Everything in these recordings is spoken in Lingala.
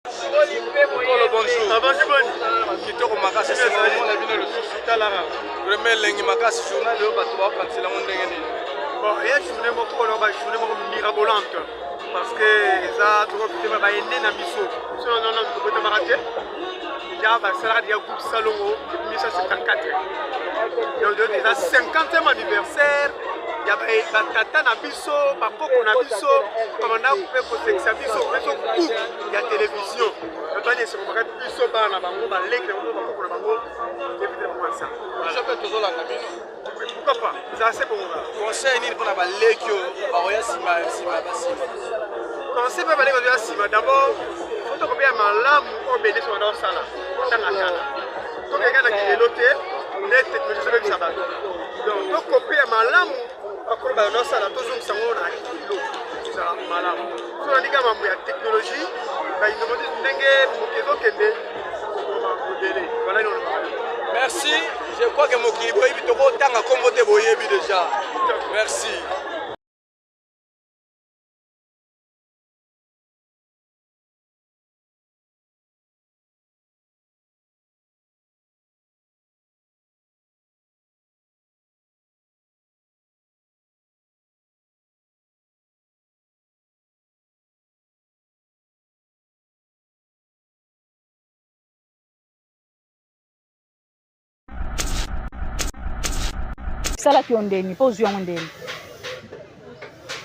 Nkolo bonjour. Ah, bonjour boni. Kitoko makasi esengo komona bino lisusu. Talaka. Vraiment elengi makasi journal oyo bato bakokanisela yango ndenge nini? Bon, eya journée moko na ba journée moko mirabolante parce que eza tokokitema baene na biso biso na nano tobotamaka te déjà basalaka déjà groupe salongo depuis 1974 donc eza 50e anniversaire ya batata na biso bakoko na biso babanda mpe kosekisa biso biso ku ya televizio totali esengo makasi biso bana na bango baleki na bango bakoko na bango tevitela bango ensemble biso mpe tozolanda bino. Pourquoi pas, ezala se bongo kaka. Conseil nini mpona baleki oyo bakoya nsima nsima basima? Conseil mpe baleki bazoya nsima, d'abord fo tokobeya malamu oyo bende so banda kosala ntanga kala, tokeka na kilelo te nde teknologie ezobebisa bato. Donc tokopeya malamu bakolo banda kosala, tozongisa yango na kilo, ezala malamu. So nandika mambo ya teknologie bainnovation ndenge moke ezokende koboma modele wana nini olobaka. Merci, je crois que mokili boyebi, tokotanga kombo te, boyebi déjà. Merci. Salaki yo ndeni mpo ozwi yango ndeni?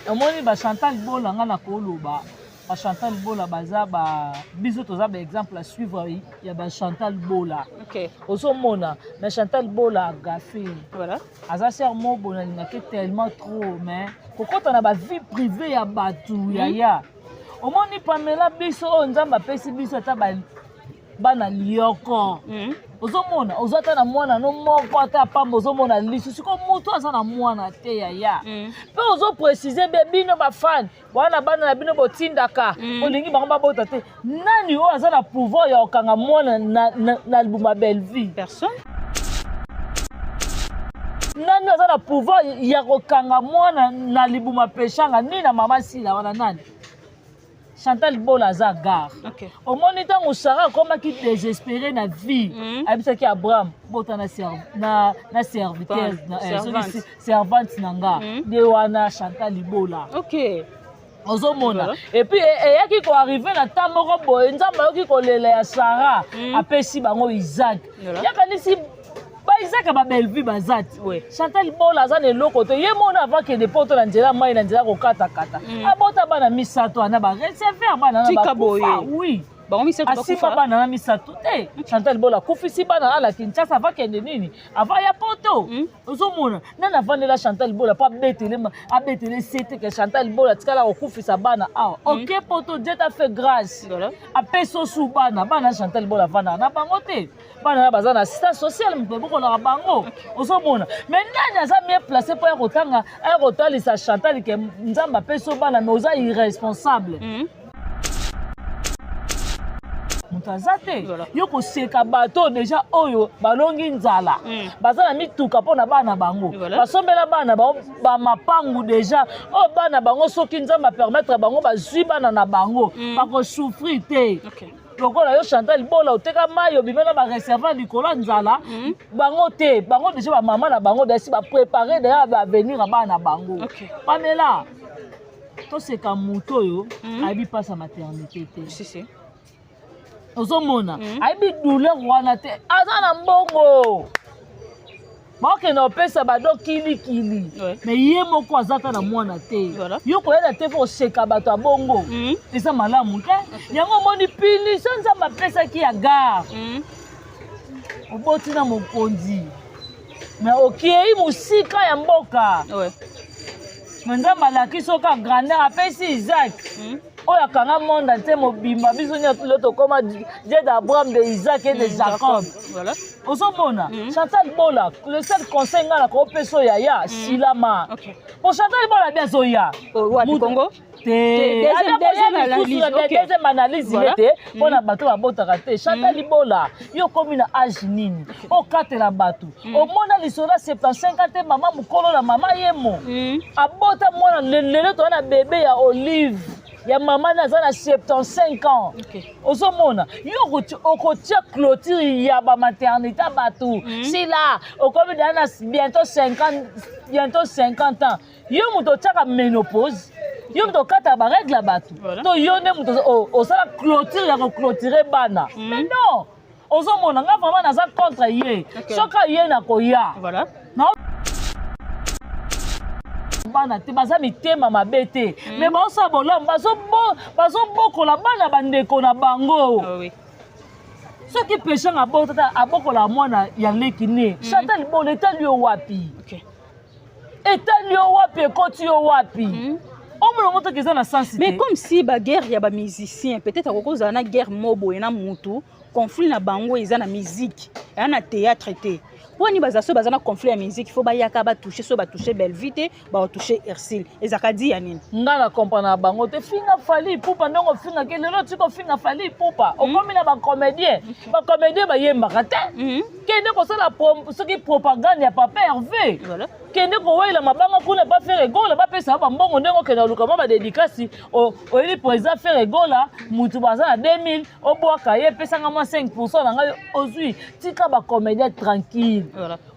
Omoni bachantal Bola, nga na koloba bachantal Bola baza ba biso toza baexemple à suivre ya bachantal Bola. Ozomona, mais Chantal Bola agafe. Aza sœur mobo, nalingaki tellement trop, mais kokɔta na bavie privée ya bato. Yaya, omoni Pamela, biso oyo Nzambe apesi biso ata bana lioko. Ozomona, ozwa ata na mwana no moko ata pamba, ozomona lisu. Sikoyo moto aza na mwana te, yaya, mpe ozoprécise be bino bafane wana, bana na bino botindaka, olingi bango babota te. Nani oyo aza na pouvoir ya kokanga mwana na libuma Bellevue? Personne. Nani aza na pouvoir ya kokanga mwana na libuma Peshanga nini na mama Sila wana? Nani? Chantal Bola aza gare. Omoni ntango Sara akomaki désespéré na vie, ayebisaki Abraham: bota na serviteur soki servante na nga. Nde wana Chantal Bola. Ozomona, et puis eyaki koarrive na temps moko boye, Nzambe ayoki kolela ya Sara, apesi bango Isaac. Yakanisi baIsaac ya baBellevue baza te. Chantal Bola aza na eloko te. Ye mona avant kende poto na nzela mai na nzela kokatakata, abota bana misato wana, barecevoir bana na Tika boye. bakufa. Oui. Bango misato asimba bakufa. Bana na misato te. Chantal Bola akufisi bana ala Kinshasa avant kende nini, avant ya poto. Ozomona nani avandela Chantal Bola mpo abetele abetele sete ke Chantal Bola tikala kokufisa bana awa. Ok, poto Dieu t'a fait grâce, apesi osu bana. Bana Chantal Bola avandaka na bango te. Bana na baza na assistance sociale, moto ebokolaka bango. Ozomona, mais nani aza mieux placé mpo ya kotanga, aya kotalisa Chantal ke Nzambe apesi yo bana mais oza irresponsable? Moto aza te. Yo koseka bato oyo deja oyo balongi nzala, baza na mituka mpo na bana bango, basombela bana bango bamapangu deja, oyo bana bango soki Nzambe apermettre bango bazwi bana na bango, bakosouffrir te. Lokola yo Chantal Bola, oteka mai, obima na bareservoir likolo ya nzala. Bango te, bango deja bamama na bango dasi baprépare deja baavenir ya bana na bango. Pamela, toseka moto oyo ayebi mpasi ya maternité te. Si, si. Ozomona, ayebi douleur wana te. Aza na mbongo, bakokende kopesa bado kilikili, mais ye moko aza ata na mwana te. Yo koyela te, fo koseka bato ya bongo. Eza malamu te. Yango omoni punition Nzambe apesaki ya gare. Oboti na mokonzi, mais okei mosika ya mboka. Mais Nzambe alakisi oka grandeur, apesi Isaac oyo akanga monde entier mobimba. Biso nyonso lelo tokóma Dieu d'Abraham, de Isaac et de Jacob. Ozomona, Chantal Bola, le seul conseil ngai nakopesa oyo, yaya, silama. Po Chantal Bola bi azoya Oh, wapi? Congo? Te. Deuxième analyse, ok. Deuxième analyse ye te mpona bato babotaka te. Chantal Bola, yo okomi na age nini okatela bato? Omona lisolo ya 75 ans te, mama mokolo na mama yemo abota mwana. Lelo toza na bebe ya Olive. Ya mama na aza na 75 ans. Ozomona yo okotia clôture ya bamaternité ya bato. Sila okomi deja na bientôt 50, bientôt 50 ans. Yo moto otiaka ménopause, yo moto okataka barègle ya bato. To yo nde moto osala clôture ya koclôture bana. Mais non, ozomona nga vraiment naza contre ye. Soki aye na koya bana te, baza mitema mabe te, mais baosala bolamu, bazobokola bana bandeko na bango. Soki Peshanga abotata, abokola mwana ya leki ne. Chantal Bola, etali yo wapi? Etali yo wapi? Ekoti yo wapi? Omona ngo toki eza na sens. Mais comme si baguerre ya bamusicien, peut-être akoki kozala na guerre mo boye na mutu, conflit na bango eza na musique, eya na théâtre te. Mpo ani baza so baza na conflit ya musique, faut bayaka batouche. So batouche Bellevue te, batouche Ursule, ezalaka di ya nini? Nga na comprendre na bango te. Finga Fally Ipupa ndenge ofingaki lelo, tika ofinga Fally Ipupa, okomi na bacomédien. Bacomédien bayembaka te. Kende kosala soki propagande ya papa Hervé. Kende kowela mabanga kuna ba Ferre Gola, bapesa bambongo. Ndenge okende oluka mwa badédicace, oyeli président Ferre Gola, mutu baza na 2000, obwaka ye, epesanga mwa 5 na ngai ozwi. Tika bacomédien tranquille.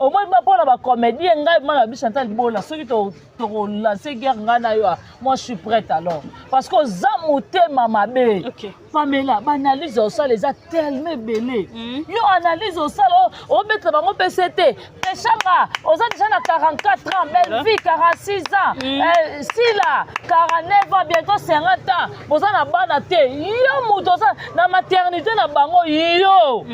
Omoi ba mpona bacomédien, ngai mana babi Chantal Bola, soki tokolance guerre ngai na yo, moi je suis prête alors, parce que oza motema mabe. Pamela, baanalyse osala eza tellement ebele. Yo analyse osala, obetela bango mpese te. Peshanga oza déjà na 44 ans, Bellevue 46 ans, Sila 49 ans, bientôt 50 ans, boza na bana te. Yo moto oza na maternité na bango, yo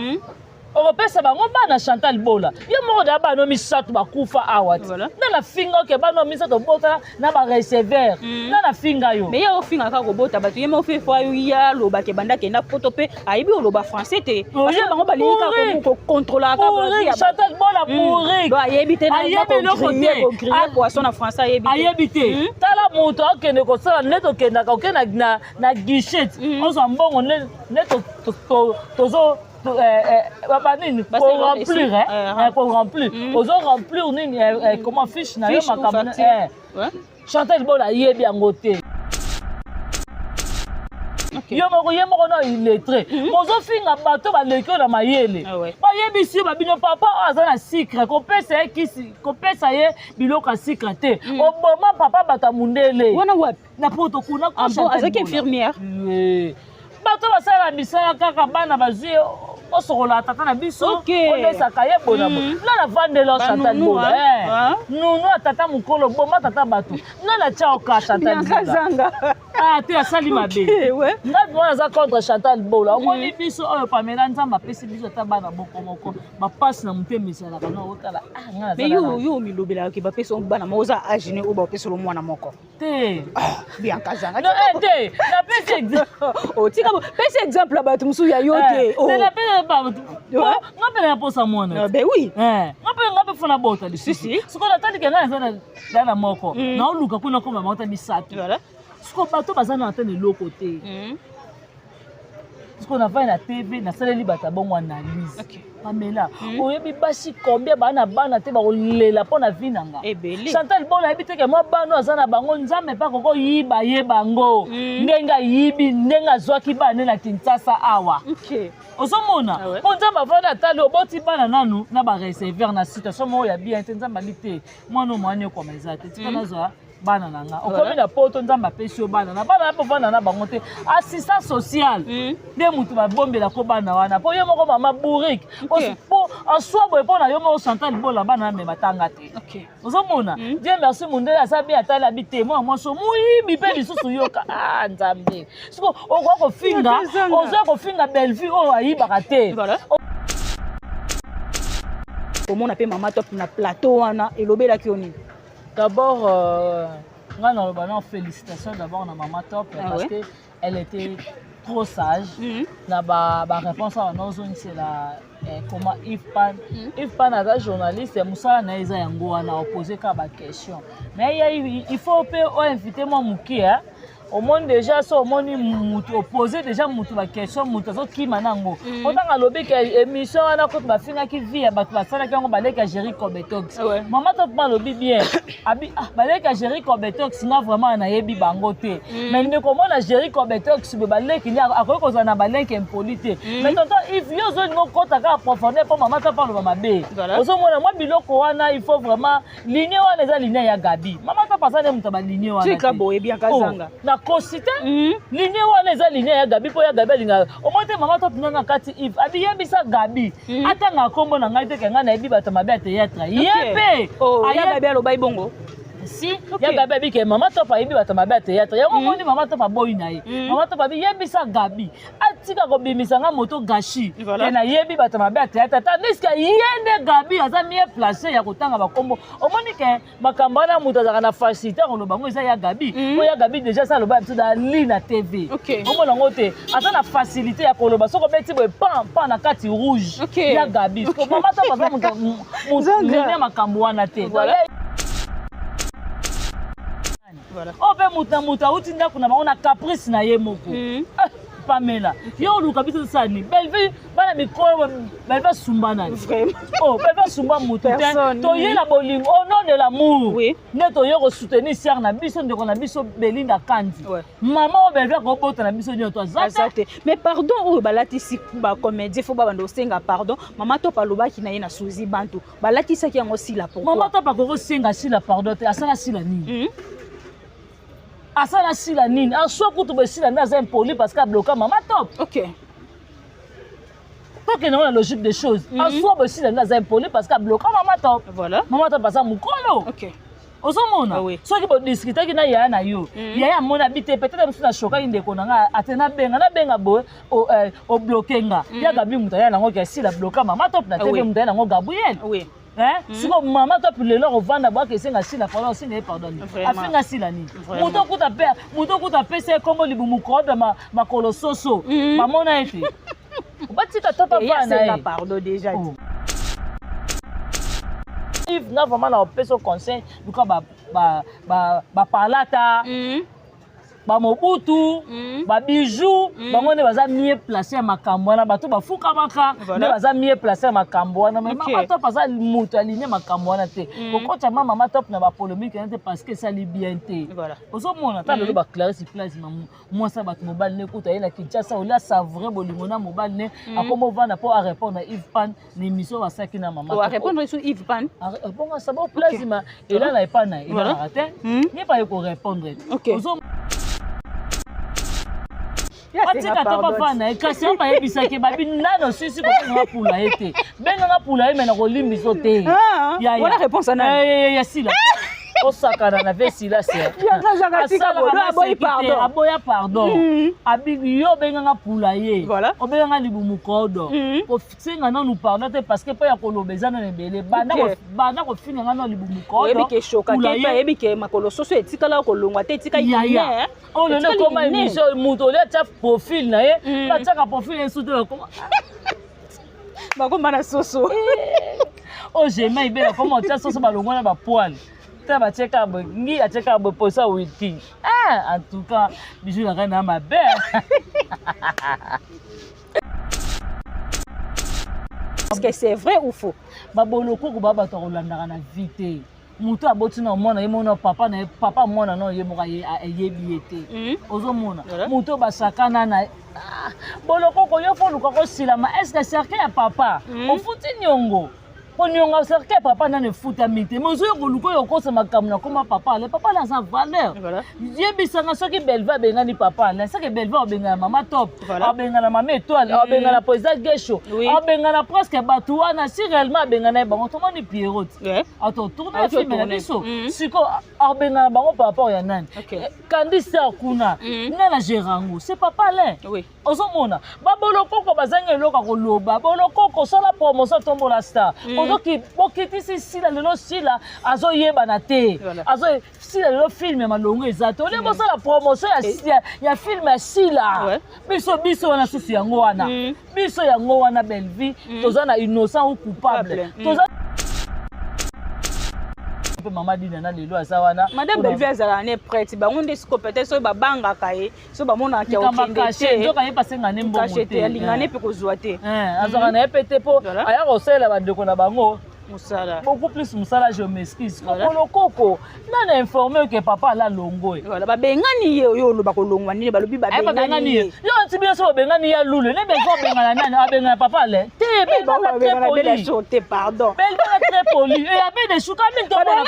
okopesa bango bana? Chantal Bola, yo moko da bana misato bakufa awa ti. Nga na finga oke bana misato botala na bareceveur, nga na finga yo. Mais ye ofinga kaka kobota bato, ye moko fe fo ya alobaka ebanda akenda poto mpe ayebi oloba français te, parce que bango balingi kaka kocontrôlaka. Chantal Bola bourrique. Ayebi te. Ayebi eloko te. Kogriller poisson na français ayebi te. Ayebi te. Tala moto akende kosala nde tokendaka, okende na guichet, ozwa mbongo nde tozo banini, koremplir, koremplir, ozo remplir nini, comment, fiche na yo, makambo. Chantal Bola ayebi yango te. Yo moko, ye moko na illettré, bozofinga bato baleki oyo na mayele. Bayebisi yo babino papa oyo aza na sucre, kopesa ye kisi, kopesa ye biloko ya sucre te. Oboma papa bato ya mundele. Wana wapi? Na poto kuna. Azalaki infirmière. Bato basala misala kaka, bana bazwi, osokola tata na biso, olesaka ye bona bo nga na vandela. Chantal Bola, nunu ya tata mokolo, boma tata bato, nga na tia oka Chantal Bola. Ah te, asali mabe. Ngai mwana aza contre Chantal Bola. Omoni biso oyo Pamela, Nzambe apesi biso ata bana moko moko, bapasi na motema ezalaka na otala. Mais yo omilobelaka bapesa bana moko, oza age ne oyo bapeselo mwana moko? Te. Bianca Zanga. Te, napesi. Otika pesa exemple ya bato mosusu, ya yo te. Nga mpe naposa mwana. Ben oui. Nga mpe fona bota lisusu. Sikoyo natalike ngai naza na moko, naoluka kuna koma mauta misato. Sikoyo bato baza na ata na eloko te. Sikoyo navandi na TV, nasaleli bato ya bongo analyse. Pamela, oyebi basi combien baa na bana te, bakolela mpo na vie na nga? Chantal Bola ayebi teke mwa bana aza na bango, Nzambe mpe akoko yiba ye bango ndenge ayibi, ndenge azwaki bana na Kinshasa awa. Ozomona mpo Nzambe avandi atali, oboti bana nanu na bareceveur na situation moko ya bien te. Nzambe abi te, mwana oyo mwana ekoma eza te, tika nazwa bana na nga. Okomi na poto, Nzambe apesi yo bana na bana, mpo na bango te, assistance sociale nde motu babombelako bana wana, mpo yo moko mama bourrique, mpo aswa boye mpo na yo moko Chantal Bola, bana me batanga te. Ozomona, Dieu merci, mundele aza bien, atali abi te, mwana mwasi moyibi mpe lisusu yoka. Ah Nzambe, siko okoka kofinga, ozoya kofinga Bellevue oyo ayibaka te. Komona mpe mama Top na plateau wana, elobelaki yo nini? D'abord, nga naloba na félicitation d'abord na mama Top, parce que elle était trop sage na baréponse awa naozongisela. Comment Yves Pan, Yves Pan aza journaliste, mosala na ye eza yango wana, opose kaka baquestion. Mais ya il faut mpe oinvite mwa moke. Omoni déjà, so omoni mutu opose déjà mutu baquestion, mutu azokima nango. Otanga alobi ke émission wana kutu bafingaki vie ya bato, basalaki yango baleki ya Géri Cobetox. Mama Top ma alobi bien, abi ah, baleki ya Géri Cobetox, nga vraiment nayebi bango te. Mais ndeko, omona Géri Cobetox boye, baleki nde akoki kozala na baleki impoli te. Mais tonton Yves, yo ozolinga okota kaka profondeur mpo mama Top aloba mabe. Ozomona mwa biloko wana, il faut vraiment ligne wana eza ligne ya Gabi. Mama Top aza nde moto ya baligne wana. Tika boye, Bianca. Oh, Zanga. Nakosi te. Ligne wana eza ligne ya Gabi, mpo ya Gabi alingaka omoi te. Mama Top nanga kati Yves abi yebisa Gabi atanga nkombo na ngai te, ke ngai nayebi bato mabe ya théâtre ye mpe. Oh, ya Gabi alobai bongo? Si. Ya Gabi abi ke mama Top ayebi bato mabe ya théâtre yango. Omoni, mama Top aboyi na ye. Mama Top abi yebisa Gabi atika kobimisa nga moto gashi, ke nayebi bato mabe ya théâtre, tandis ke ye nde Gabi aza mieux placé ya kotanga bakombo. Omoni ke makambo wana, moto azalaka na facilité ya koloba yango eza ya Gabi, po ya Gabi déjà sa aloba ya biso na li na TV. Omona yango te, aza na facilité ya koloba. Soki obeti boye, pan pan na kati rouge. Ya Gabi. Mama Top aza moto Zanga. ya makambo wana te. Oyo mpe moto na moto awuti ndako na bango na caprice na ye moko. Ah, Pamela, yo oluka biso tosala nini? Bellevue, bana mikolo, Bellevue asumba nani? Oh, Bellevue asumba motu te. Personne. Toye na bolingo, au nom de l'amour, nde toye kosoutenir sœur na biso, ndeko na biso Belinda Kandi. Mama oyo Bellevue akobota na biso nyonso aza Aza te. te. Mais pardon oyo balatisi bacomédien, fo babanda kosenga pardon. Mama Top alobaki na ye na Suzi Bantu, balatisaki yango Sila, pourquoi? Mama Top akoki kosenga Sila pardon te. Asala Sila nini? Asala Sila nini? Aswa kutu boye, Sila nde aza impoli parce que abloka mama Top. Tokende ngo na logique des choses. Aswa boye, Sila nde aza impoli parce que abloka mama Top. Mama Top aza mokolo. Ozomona? Ah oui. Soki bodiscutaki na yaya na yo, yaya amoni abi te, peut-être mosusu nashokaki ndeko na nga, ate nabenga boye, obloke nga. Ya Gabi, moto aya nango ke Sila bloka mama Top na Ah TV, moto aya nango Gabriel. Siko mama Top lelo akovanda boyaka esenga Sila pardon, asenga ye pardon nini? Afinga Sila nini? Moto okuta mpe moto okuta apesa ye kombo libumu kobe, makolo soso. Bamona ye te, batika Top Ye avana na asenga ye. pardon déjà. Oh. Yves, nga vraiment na opesa conseil, luka bapalata, bamobutu, babiju. Bango nde baza mieux placé ya makambo wana. Bato bafukamaka nde baza mieux placé ya makambo wana. Mais mama Top aza moto aline makambo wana te. Kokotya ma mama Top na bapolémique wana te, parce que esali bien te. Ozomona ta lelo baclarisse place, mwasi ya bato, mobali ne kuta ye na Kinshasa, olia savre bolingo na mobali ne, akoma ovanda mpo arépondre na Yves Pan na émission basalaki na mama. Arépondre sur Yves Pan? Bongo saba plasma elala epai na elalaka te, ye pa ye korépondre. Atika to bafana ye, kasi yo bayebisaki babi nano sisi kobenganga pula ye te, benganga pula ye, me na kolimbiso te. Wana réponse ya Sila, osakana na ve Sila se. Aboya pardon, abi yo obenganga pula ye, obenganga libumu kodo, kosenga nanu pardon te, parce que mpo ya koloba eza nano ebele. Banda kofinga nano libumu kodo. Oyebi ke shokake mpe, ayebi ke makolo soso etikala kolongwa te, etika. Yaya, oyo lelo ekoma émission, moto olia atia profil na ye, batiaka profil ye su te, bakoma bakoma na soso. Oyo jema ibela koma otia soso, balongwa na bapoile te, batieka boye, ngi atieka boye posa wiki. Ah, en tout cas, bijou na ngai na mabe. Est-ce que c'est vrai ou faux? Babolokoko baa bato akolandaka na vie te. Moto aboti na mwana ye mona papa na ye, papa mwana na ye moko ayebi ye te. Ozomona moto basakana na bolokoko, yo fo oluka kosilama. Est ce que cercueil ya papa ofuti niongo? Po niongo ya cercueil ya papa nano efutami te, mais ozoya koluka oyo okosa makambo na koma papa Ale. Papa Ale aza valeur. Yebisanga, soki Belve abengani papa Ale, seke Belve abengana mama Top, abengana mama Étoile, abengana président Gesho, abengana presque bato wana. Si réellement abengana ye bango, tomoni Pierrot atotourne film na biso siko, abengana bango par rapport ya nani? Kandi Star kuna nga na gérango, c'est papa Alain. Ozomona babolokoko bazangi eloko ya koloba. Bolokoko, osala promotion, tombola star. Bokitisi Sila lelo, Sila azoyebana te. Sila lelo film ya malongo eza te. Olie bosala promotion ya film ya Sila. Biso wana susu yango wana, biso yango wana Bellevue, toza na innocent ou coupable, toza. Mpe mama Dina na lelo aza wana. Madame Bellevue azalaka ne prête, bango nde siko peut-être soki babangaka ye, soki bamonaka ke okende te. Nzoka ye pasenga ne mbongo te. Alinga ne mpe kozwa te. Azwaka na ye mpe te mpo aya kosalela bandeko na bango mosala. Beaucoup plus mosala, je m'excuse. Kokolo koko nana informé que papa ala longwe. Voilà, babengani ye oyo oloba kolongwa nini, balobi babengani ye. Yo nti bino so babengani ya lule ne bezo abengana nani, abengana papa le te. Bengana très poli te, pardon. Bengana très poli et abe de shuka mingi tomona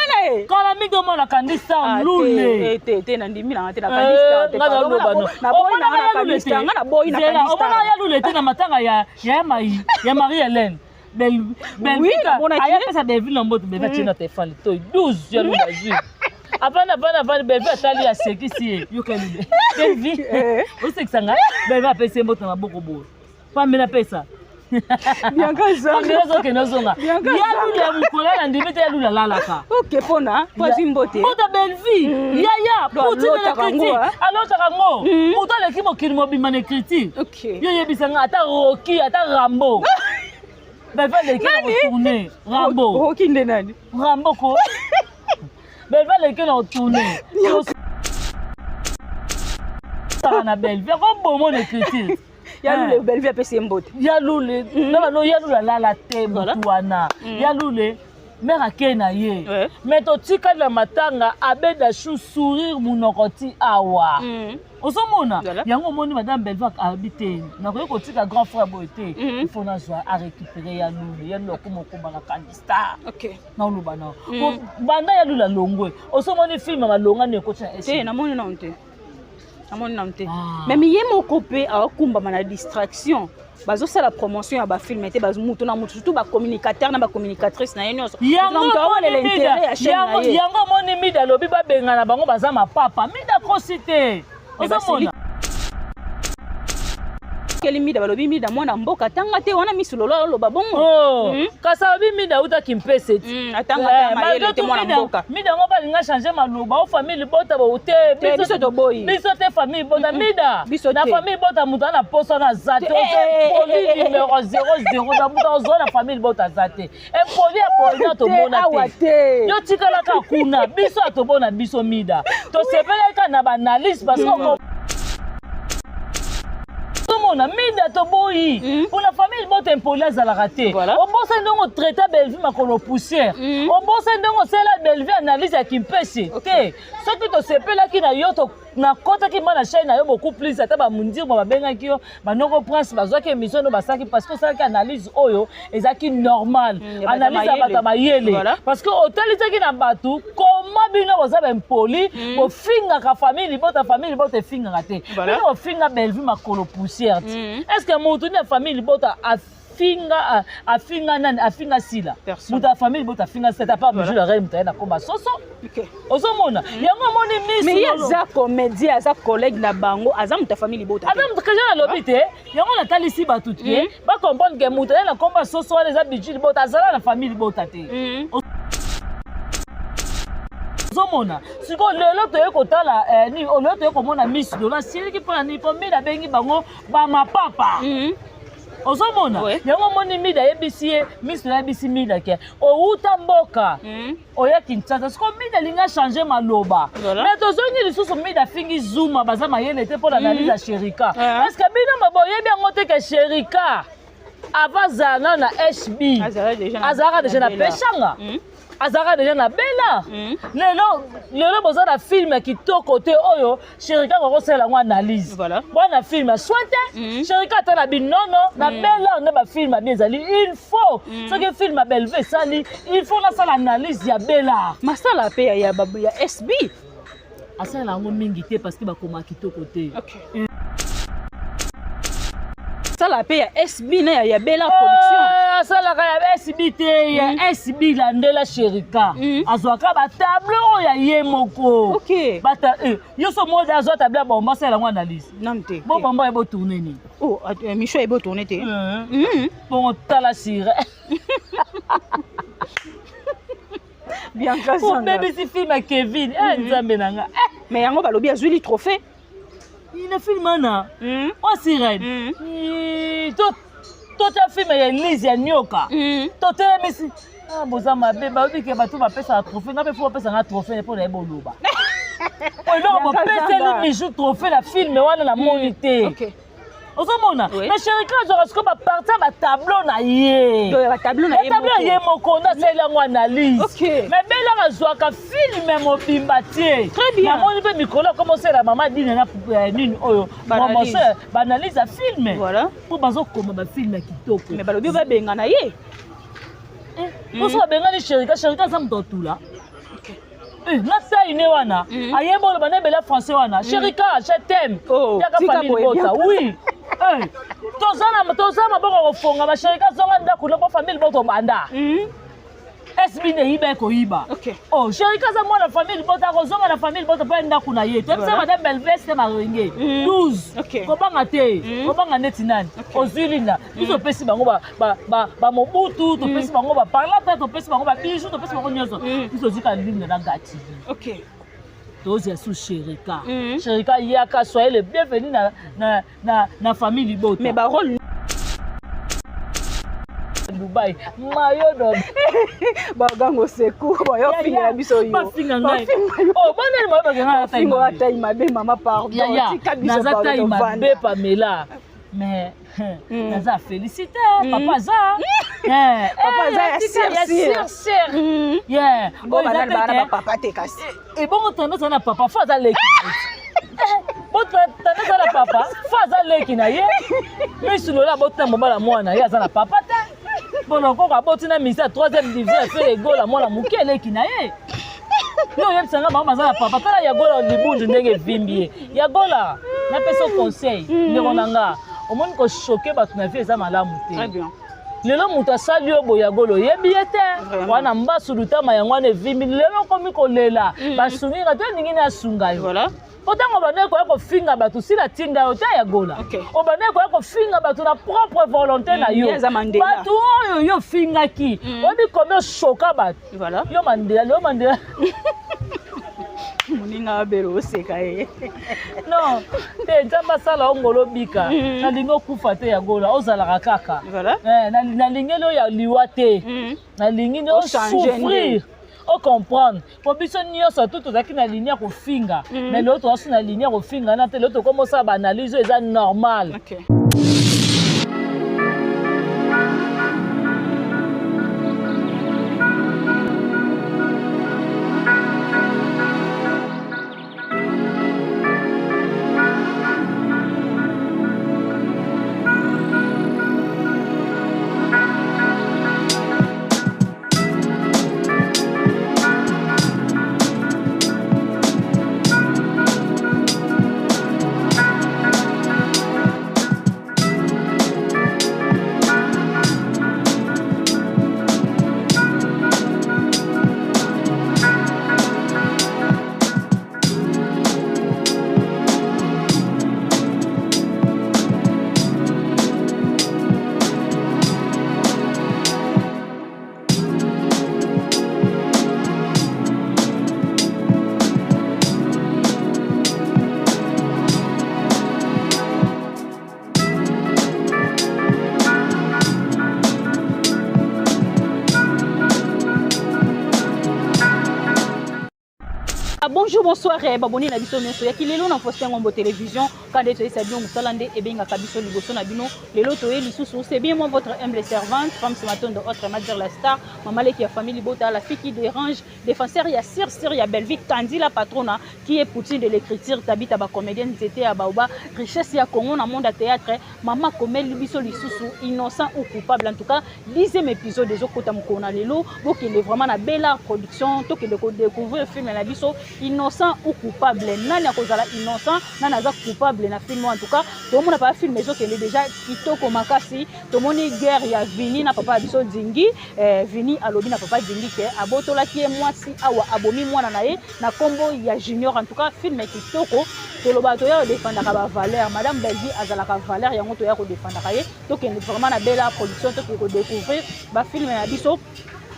kala mingi tomona kandi star lule. Te te, na ndimi na te na kandi star te. Nga na loba no. Na boyi na na kandi star, nga na boyi na kandi star. Omona ya lule te na matanga ya ya mai ya Marie Hélène. Ayapesa Bellevue na mboto, Bellevue atie na telefone to 12 ya lula zwi avandi avandi avandi, Bellevue atali, asekisi ye, yoka lule Bellevue osekisa ngai. Bellevue apesi ye mboto na maboko boye, pamela apesa. Bianca Zanga ozokende ozonga ya lula ya mokolo na ndimi te, ya lula alalaka. Ok, mpona po azwi mbote. Mbote Bellevue yaya poutine na critique, alotaka ngo moto aleki mokili mobimba na écriture. Yo yebisanga ata Roki, ata Rambo, Bellevue aleki na kotourne Rambo. Roki nde nani? Rambo ko Bellevue aleki na kotourne saka na Bellevue akoboma na écriture. Ya lule, Bellevue apesi ye mbote. Ya lule na bano, ya lule alala te motu wana. Ya lule mare akei na ye, mais totikali na matanga abeda chou sourire monoko ti awa. Ozomona yango, omoni madame Bellevue abi te, nakoki kotika grand frère boye te, il faut nazwa arécupéré ya lule. Ya lule akoma okoma na kandi star. Naoloba na banda ya lule alongwe, osomoni film ya malongani ekoti na te. Namoni nano te, namoni nano te. Même ye moko mpe aokumbama na distraction, bazosala promotion ya bafilm te, mutu na mutu, surtout bacommunicateur na bacommunicatrice na ye nyonso. Yango omoni Mida alobi babengana bango, baza mapapa. Mida kosi te, ozomona. Keli Mida, balobi Mida mwana mboka atanga te wana, misu lolo aloba bongo. Kasi alobi Mida autaki mpese ti atanga te, mayele te, mwana mboka. Mida yango balinga change maloba o famille libota bo te. Biso toboyi. Biso te, famille libota Mida na famille libota moto ana poso na aza te. Impoli numéro 00 na moto azwa na famille libota aza te. Impoli ya boye na tomona te, yo tikalaka kuna, biso atobona biso. Mida tosepelaka na baanalyse parce que tomona Mida toboyi mpona famille libota impoli azalaka te. Obosani ndenge otraita Bellevue makolo poussière, obosani ndenge osala Bellevue analyse ya kimpese te. Soki tosepelaki na yo, nakɔtaki ma na chaîne na yo beaucoup plus, ata bamundirma babengaki yo, banoko prince bazwaki émission no basalaki, parce que osalaki analyse oyo ezalaki normal, analyse ya bato ya mayele, parce que otalisaki na bato koma bino boza baimpoli, bofingaka famille libota. Famille libota efingaka te, bino bofinga Bellevue makolo poussière ti. Est ce que motu nini ya famille libota afinga, afinga nani, afinga Sila? Moto ya famille libota afinga Sila ta part bijou la reine, moto aye na koma soso, ozomona yango, omoni. Miss mais ye aza comédien, aza collègue na bango, aza moto ya famille libota. Aza moto chrétien, alobi te yango natalisi bato te bacomprendre ke moto aye na komba soso wana eza bijou libota, azala na famille libota te. Ozomona sikoyo lelo toye kotala nini, lelo toye komona Miss Lola asiliki mpona nini? Mpo Mida abengi bango bamapapa. Ozomona yango, omoni Mida ayebisi ye, Miss Lola ayebisi Mida ke owuta mboka oya Kinshasa. Sikoyo Mida alingi achange maloba, mais tozongi lisusu, Mida afingi Zuma, baza mayele te mpo na analyse ya Sherika, parce que bino boyebi yango te ke Sherika avant azala nano na HB, azalaka déjà na Peshanga, azalaka déjà na Bela. Lelo lelo boza na film ya kitoko te oyo Sherika kokosalela yango analyse. Bwana film ya soin te, Sherika ata na binono na Bela nde bafilm abi ezali. Il faut soki film ya Bellevue esali, il faut nasala analyse ya Bela. Masala mpe ya SB. Asala yango mingi te parce que bakoma kitoko te. Asala mpe ya SB na ya Bela Production. Asalaka ya SB te, ya SB landela Sherika azwaka batableau oyo ya ye moko. Yo so moko azwa tableau ya bomba, asala yango analyse. Nanu te. Bo bomba ye botourne nini? Oh, micho ye botourne te. Bongo tala sire. Bianca Zanga obebisi film ya Kevin, nzambe na nga. Mais yango balobi azwili trophée. Ina film wana o sirène, totya film ya Elise ya nioka, totelemisi. Ah, boza mabe balobi ke bato bapesaka trophée nga mpe fo bapesa nga trophée mpo naye boloba eloko bopeseli bijou trophée na filme wana namoni hmm, te ozomona mais sherika azwaka sikoyo baparti ya batableau na ye batableau ya ye moko nde asali yango analyse mais belaka azwaka filme mobimba tie namoni mpe mikolo akoma osala mama dine na eh, nini oyo baanalyse ya filme mpo bazokoma bafilme ya kitoko mais balobi babengana ye poso babengani sherika sherika aza moto atula eh, na tai ne wana mm. ayebi oloba na ebele français wana mm. sherika je t'aime oh, yaka famille bota oui eh, toza maboko kofongama sherika zonga ndako no po famille bota obanda mm. SB nde eyiba ekoyiba okay. oh sherika aza mwana famille libota akozonga na famille libota mpo ya ndako na ye toyebisa voilà. madame belves te marenge mm. 12 okay. kobanga te mm. kobanga neti nani okay. ozwi linda biso mm. topesi bango bamobutu topesi bango baparlata topesi bango babiju topesi bango nyonso biso ozwika linda na gati okay. tozwa su sherika mm. sherika yaka soyez le bienvenu na, na, na, na famille libota mais barole Dubai mayo do bagango secours bayo finga biso yo bafinga ngai oh bana ni mayo bagenga na finga tai mabe mama pardon tika biso naza tai mabe Pamela mais hmm. naza félicité hmm. papa aza eh, papa aza ya sir sir hmm. yeah papa te kasi ebongo tando aza na papa fo aza leki bo tando aza na papa fo aza leki na ye misu lola aboti na mobala mwana ye aza na papa te bolokoko aboti na misi ya troisième division ya fere egola mwana moke eleki na ye yo oyebisa nga bango baza na papa tala yagola libundu ndenge evimbi ye yagola napesa conseil mm. ndeko na nga omoni kochoke bato na vie eza malamu te lelo moto asali yo boye yagola oyebi ye te wana mbasu lutama yango wana evimbi lelo okomi kolela mm. basungi nga te olingi nasunga yo po ntango obandaki koya kofinga bato sila tinda yo te ya gola obandaki koya kofinga bato na propre volonté na mm, yo bato oyo yo ofingaki mm. oyebi combien oshoka bato yo mandela lelo mandela moninga abele oseka ye non te nzambe asala yo ngolo obika mm. nalingi okufa te ya gola ozalaka kaka eh, nalingeli oyo ya liwa te nalingi nde osouffrir ocomprendre mpo biso nyonso tu tozalaki na ligne ya kofinga mm. mais lelo toza su na ligne ya kofinga na te lelo tokoma osala baanalyse oyo eza normal okay. Ah, bonjour bonsoir eh, baboni na biso nyonso yaki lelo na Faustin Ngombo télévision kande toyesa bino mosala nde ebengaka biso liboso na bino lelo toye lisusu c'est bien moi votre humble servante femme Matondo autrement dire la star mama leki ya famille libota la fille qui dérange défenseur ya sir sir ya Bellevue Kandi la patrona qui est Poutine de l'écriture tabita ba comédienne nzete ya baoba richesse ya Congo na monde ya théâtre mama komeli biso lisusu innocent ou coupable en tout cas dixième épisode ezokota mokolo na lelo bokende vraiment na Bellard production tokende kodécouvrir film na biso innocent ou coupable nani akozala innocent nani aza coupable na film en tout cas tomona papa film ezokende déjà kitoko makasi tomoni guerre ya Vini na papa ya biso Dingi eh, Vini alobi na papa Dingi ke abotolaki ye mwasi awa abomi mwana na ye na kombo ya Junior en tout cas film kitoko toloba toya kodefandaka bavaleur madame Bellevue azalaka valeur yango toya kodefandaka ye tokende vraiment na Bella production tokende kodécouvrir bafilme na biso.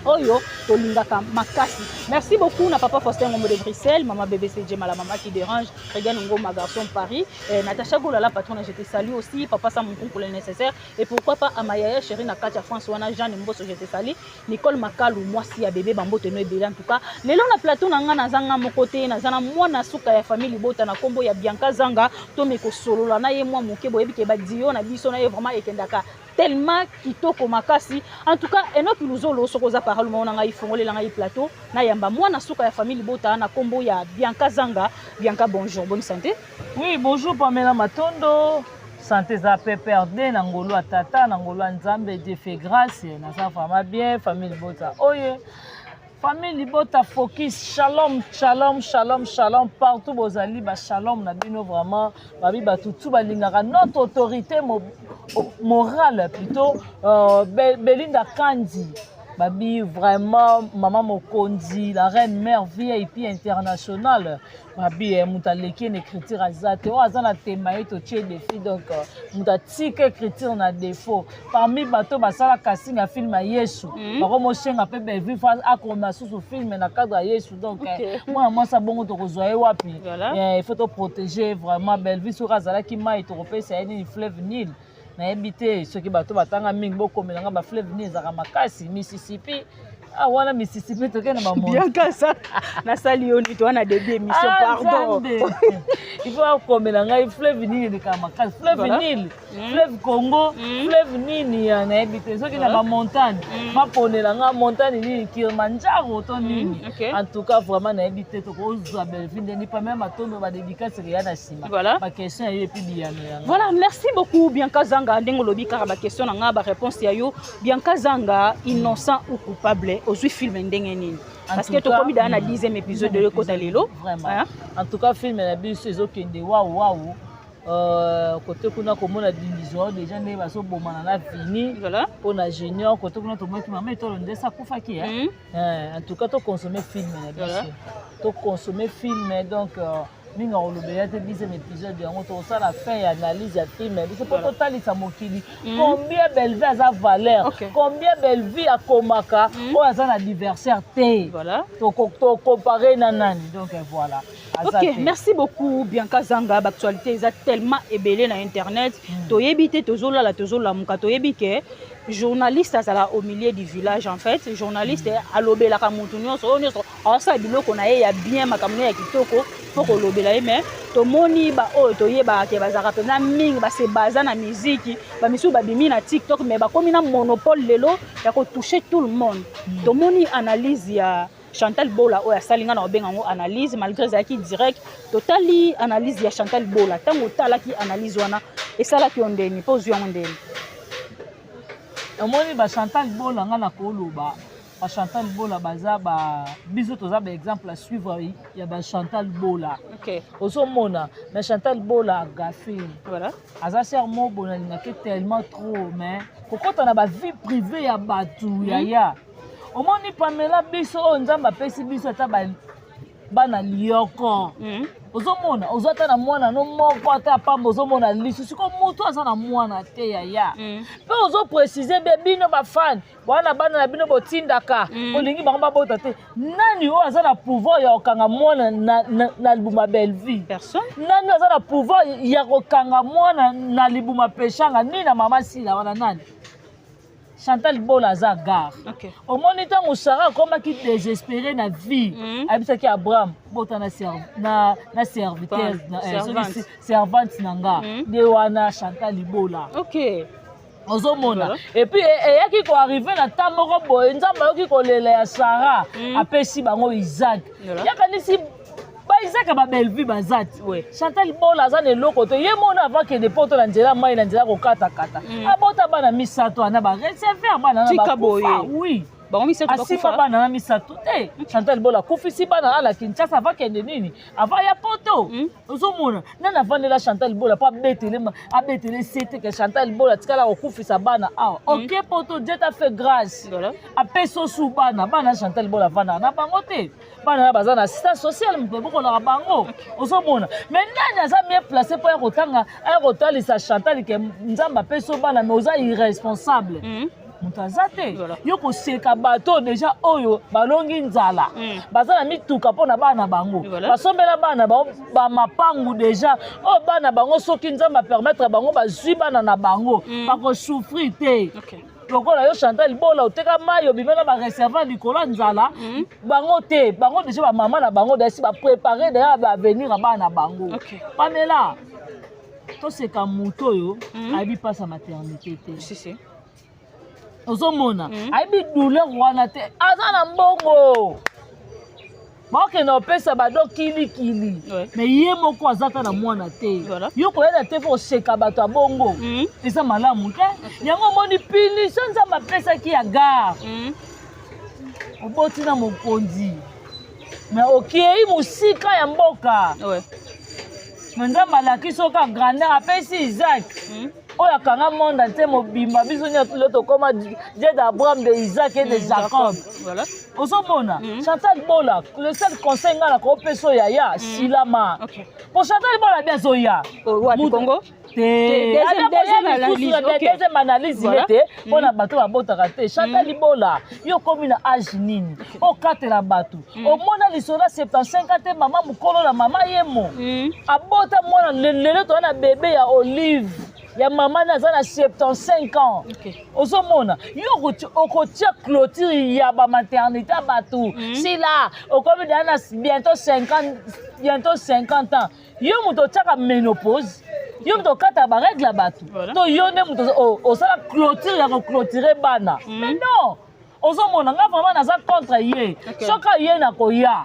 Oyo tolingaka makasi. Merci beaucoup na papa Faustin Ngombo de Bruxelles, maman BBC Djema la maman qui dérange, Regan Ngoma garçon Paris, eh, Natacha Gola la patronne, je te salue aussi, papa Sam Nkunku le nécessaire et pourquoi pas Amayaya chérie na Katia France wana Jeanne Mboso je te salue, Nicole Makalu mwasi ya bébé bambote no ebele en tout cas. Lelo na plateau na nga naza nga moko te, naza na mwana suka ya famille libota na kombo ya Bianca Zanga, to meko solola na ye mwa moke boyebi ke ba dio na biso na ye vraiment ekendaka tellement kitoko makasi. En tout cas Enoch Luzolo soki oza parole moko na ngai fongolela ngai plateau na yamba mwana suka ya famille libota na kombo ya Bianca Zanga. Bianca bonjour, bonne santé. Oui, bonjour Pamela Matondo. Santé za PPRD na ngolu ya tata na ngolu ya Nzambe Dieu fait grâce naza vraiment bien famille libota oye famille libota focus shalom shalom shalom shalom partout bozali ba shalom na bino vraiment babi bato tu balingaka notre autorité mo, morale plutôt euh, Belinda Kandi babi vraiment mama mokonzi la reine mère VIP internationale Mabi eh, moto aleki ye na écriture aza te oyo aza na tema ye totie défi donc euh, moto atika écriture na défaut parmi bato basala casting ya film ya yesu mm. bakomosenga mpe bellevue fa akoma susu film na cadre ya yesu donc eh, mwana mwasi abongo tokozwa ye wapi eh, il faut toprotéger vraiment bellevue soki azalaki mai tokopesa ye nini fleuve nil nayebi te soki bato batanga mingi bokomela nga bafleuve nini ezalaka makasi mississippi ah wana mississippi toke na babianka nasali yo nini toa na début émission ah, pardon il faut akomela ngai fleuve nini elekaka makasi fleuve nil mm. fleuve congo mm. fleuve nini ya nayebi te soki na bamontagne mm. baponela nga montagne nini kilimanjaro to nini en tout cas vraiment nayebi te tokozwa bellevue ndeni pamela matondo badédicace eya na nsima baquestion ya yo epuis biyano yango voilà merci beaucoup bianca zanga ndenge olobi kaka baquestion na nga baréponse ya yo bianca zanga innocent ou coupable ozwi film ndenge nini parce que tokomi daa na 10e épisode oyo ekota lelo vraiment en tout cas film na biso ezokende wawu wawu Euh, kote kuna komona dingizo deja ndenge bazobomana na vini mpo na junior kote kuna tomonaki mama etolo ndesi akufaki mm. eh, en tout cas toconsomme film na biso toconsomme film donc euh, mingi akolobela te dixième épisode yango tokosala fin ya analyse ya film biso mpo totalisa mokili mm. combien bellevue aza valeur okay. combien bellevue akomaka mm. oyo aza na adversaire te voilà. tokompare na nani donc voilà ok merci beaucoup bianca zanga baactualité eza tellement ebele na internet mm. toyebi te tozolala tozolamuka toyebi ke journaliste azala au milieu du village en fait journaliste mm. alobelaka motu nyonso oyo nyonso aosala biloko na ye ya bien makambo na ye ya kitoko mpo kolobela ye mais tomoni baoyo toyebaka ke bazalaka mpenza mingi base baza na miziki bamisusu babimi na tiktok mais bakomi na monopole lelo ya kotouche tout le monde mm. tomoni analyse ya Chantal Bola oyo asali nga na obenga yango analyse malgré ezalaki direct totali analyse ya Chantal Bola ntango otalaki analyse wana esalaki yo ndeni mpo ozwi yango ndeni omoni ba Chantal Bola nga na koloba ba Chantal Bola baza ba biso toza ba exemple à suivre ya ba Chantal Bola okay. ozomona mais Chantal Bola agafe voilà. aza sœur mobo nalingaki tellement trop mais kokota na ba vie privée ya bato mm. yaya omoni pamela biso oyo nzambe apesi biso ata bana liyoko mm. ozomona oza ata na mwana no moko ata pamba ozomona lisu siko moto aza na mwana te yaya mpe mm. ozopresize bie bino bafane wana bana na bino botindaka mm. olingi bango babota te nani oyo aza na pouvoir ya kokanga mwana na, na, na libuma bellevue nani oyo aza na pouvoir ya kokanga mwana na libuma peshanga nini na mama sila wana nani Chantal Bola aza gare. Okay. Omoni ntango Sarah akomaki désespéré na vie, mm. ayebisaki Abraham bota na, serv na, na serviteur na, eh, soki servante na nga mm. nde wana Chantal Bola. Okay. ozomona voilà. epuis eyaki e koarrive na ntan moko boye nzambe ayoki kolela ya sara mm. apesi bango isaac voilà. yakanisi ba Isaac ba Bellevue baza ti ouais. Chantal Bola aza na eloko te ye mona avant kende poto na nzela mai na nzela kokatakata mm. abota bana misato ana ba recevoir bana na bakufa oui bango misato asimba bana na misato te Chantal Bola akufisi bana ala Kinshasa avant kende nini avant ya poto mm. ozomona nani avandela Chantal Bola mpo abetele abetele sete ke Chantal Bola atikala kokufisa bana awa mm. ok poto Dieu t'a fait grâce voilà. apesi osu bana bana Chantal Bola avandaka na bango te bana na baza na assistance sociale moto ebokolaka bango ozomona mais nani aza mieux place mpo ya kotanga aya kotalisa chantal ke nzambe apesi yo bana mais oza irresponsable mm. Moto aza te. Yo koseka bato deja oyo balongi nzala, baza na mituka mpo na bana bango, basombela bana bango bamapangu deja, oyo bana bango soki Nzambe apermettre bango bazwi bana na bango, bakosouffrir te. Lokola yo Chantal Bola, oteka mai, obima na bareservoir likolo ya nzala. Bango te, bango deja bamama na bango dasi baprépare deja baavenir ya bana na bango. Pamela, toseka moto oyo ayebi mpasi ya maternité te. Si, si. Ozomona, ayebi douleur wana te. Aza na mbongo, bakokende kopesa bado kilikili, mais ye moko aza ta na mwana te. Yo koyeda te, fo koseka bato ya bongo, eza malamu te. Yango omoni punition Nzambe apesaki ya gare. Oboti na mokonzi, mais okei mosika ya mboka. Mais Nzambe alakisi oka grandeur, apesi Isaac oyo akanga monde entier mobimba. Biso nyonso lelo tokóma Dieu d'Abraham, de Isaac et de Jacob. Ozomona, Chantal Bola, le seul conseil ngai na kopesa oyo, yaya, silama, po Chantal Bola bi azoya. Wapi? Congo? Te, deuxième analyse ye te mpona bato babotaka te. Chantal Bola, yo okomi na age nini okatela bato? Omona lisolo ya 75 te, mama mokolo na mama yemo abota mwana. Lelo toza na bebe ya Olive ya mama na aza na 75 ans. Ozomona, yo okotia clôture ya bamaternité ya bato. Sila okomi deja na bientôt 50, bientôt 50 ans. Yo moto otiaka ménopause, yo moto okataka barègle ya bato, to yo nde moto osala clôture ya koclôturer bana? Mais non, ozomona, nga vraiment naza contre ye. Soki aye na koya,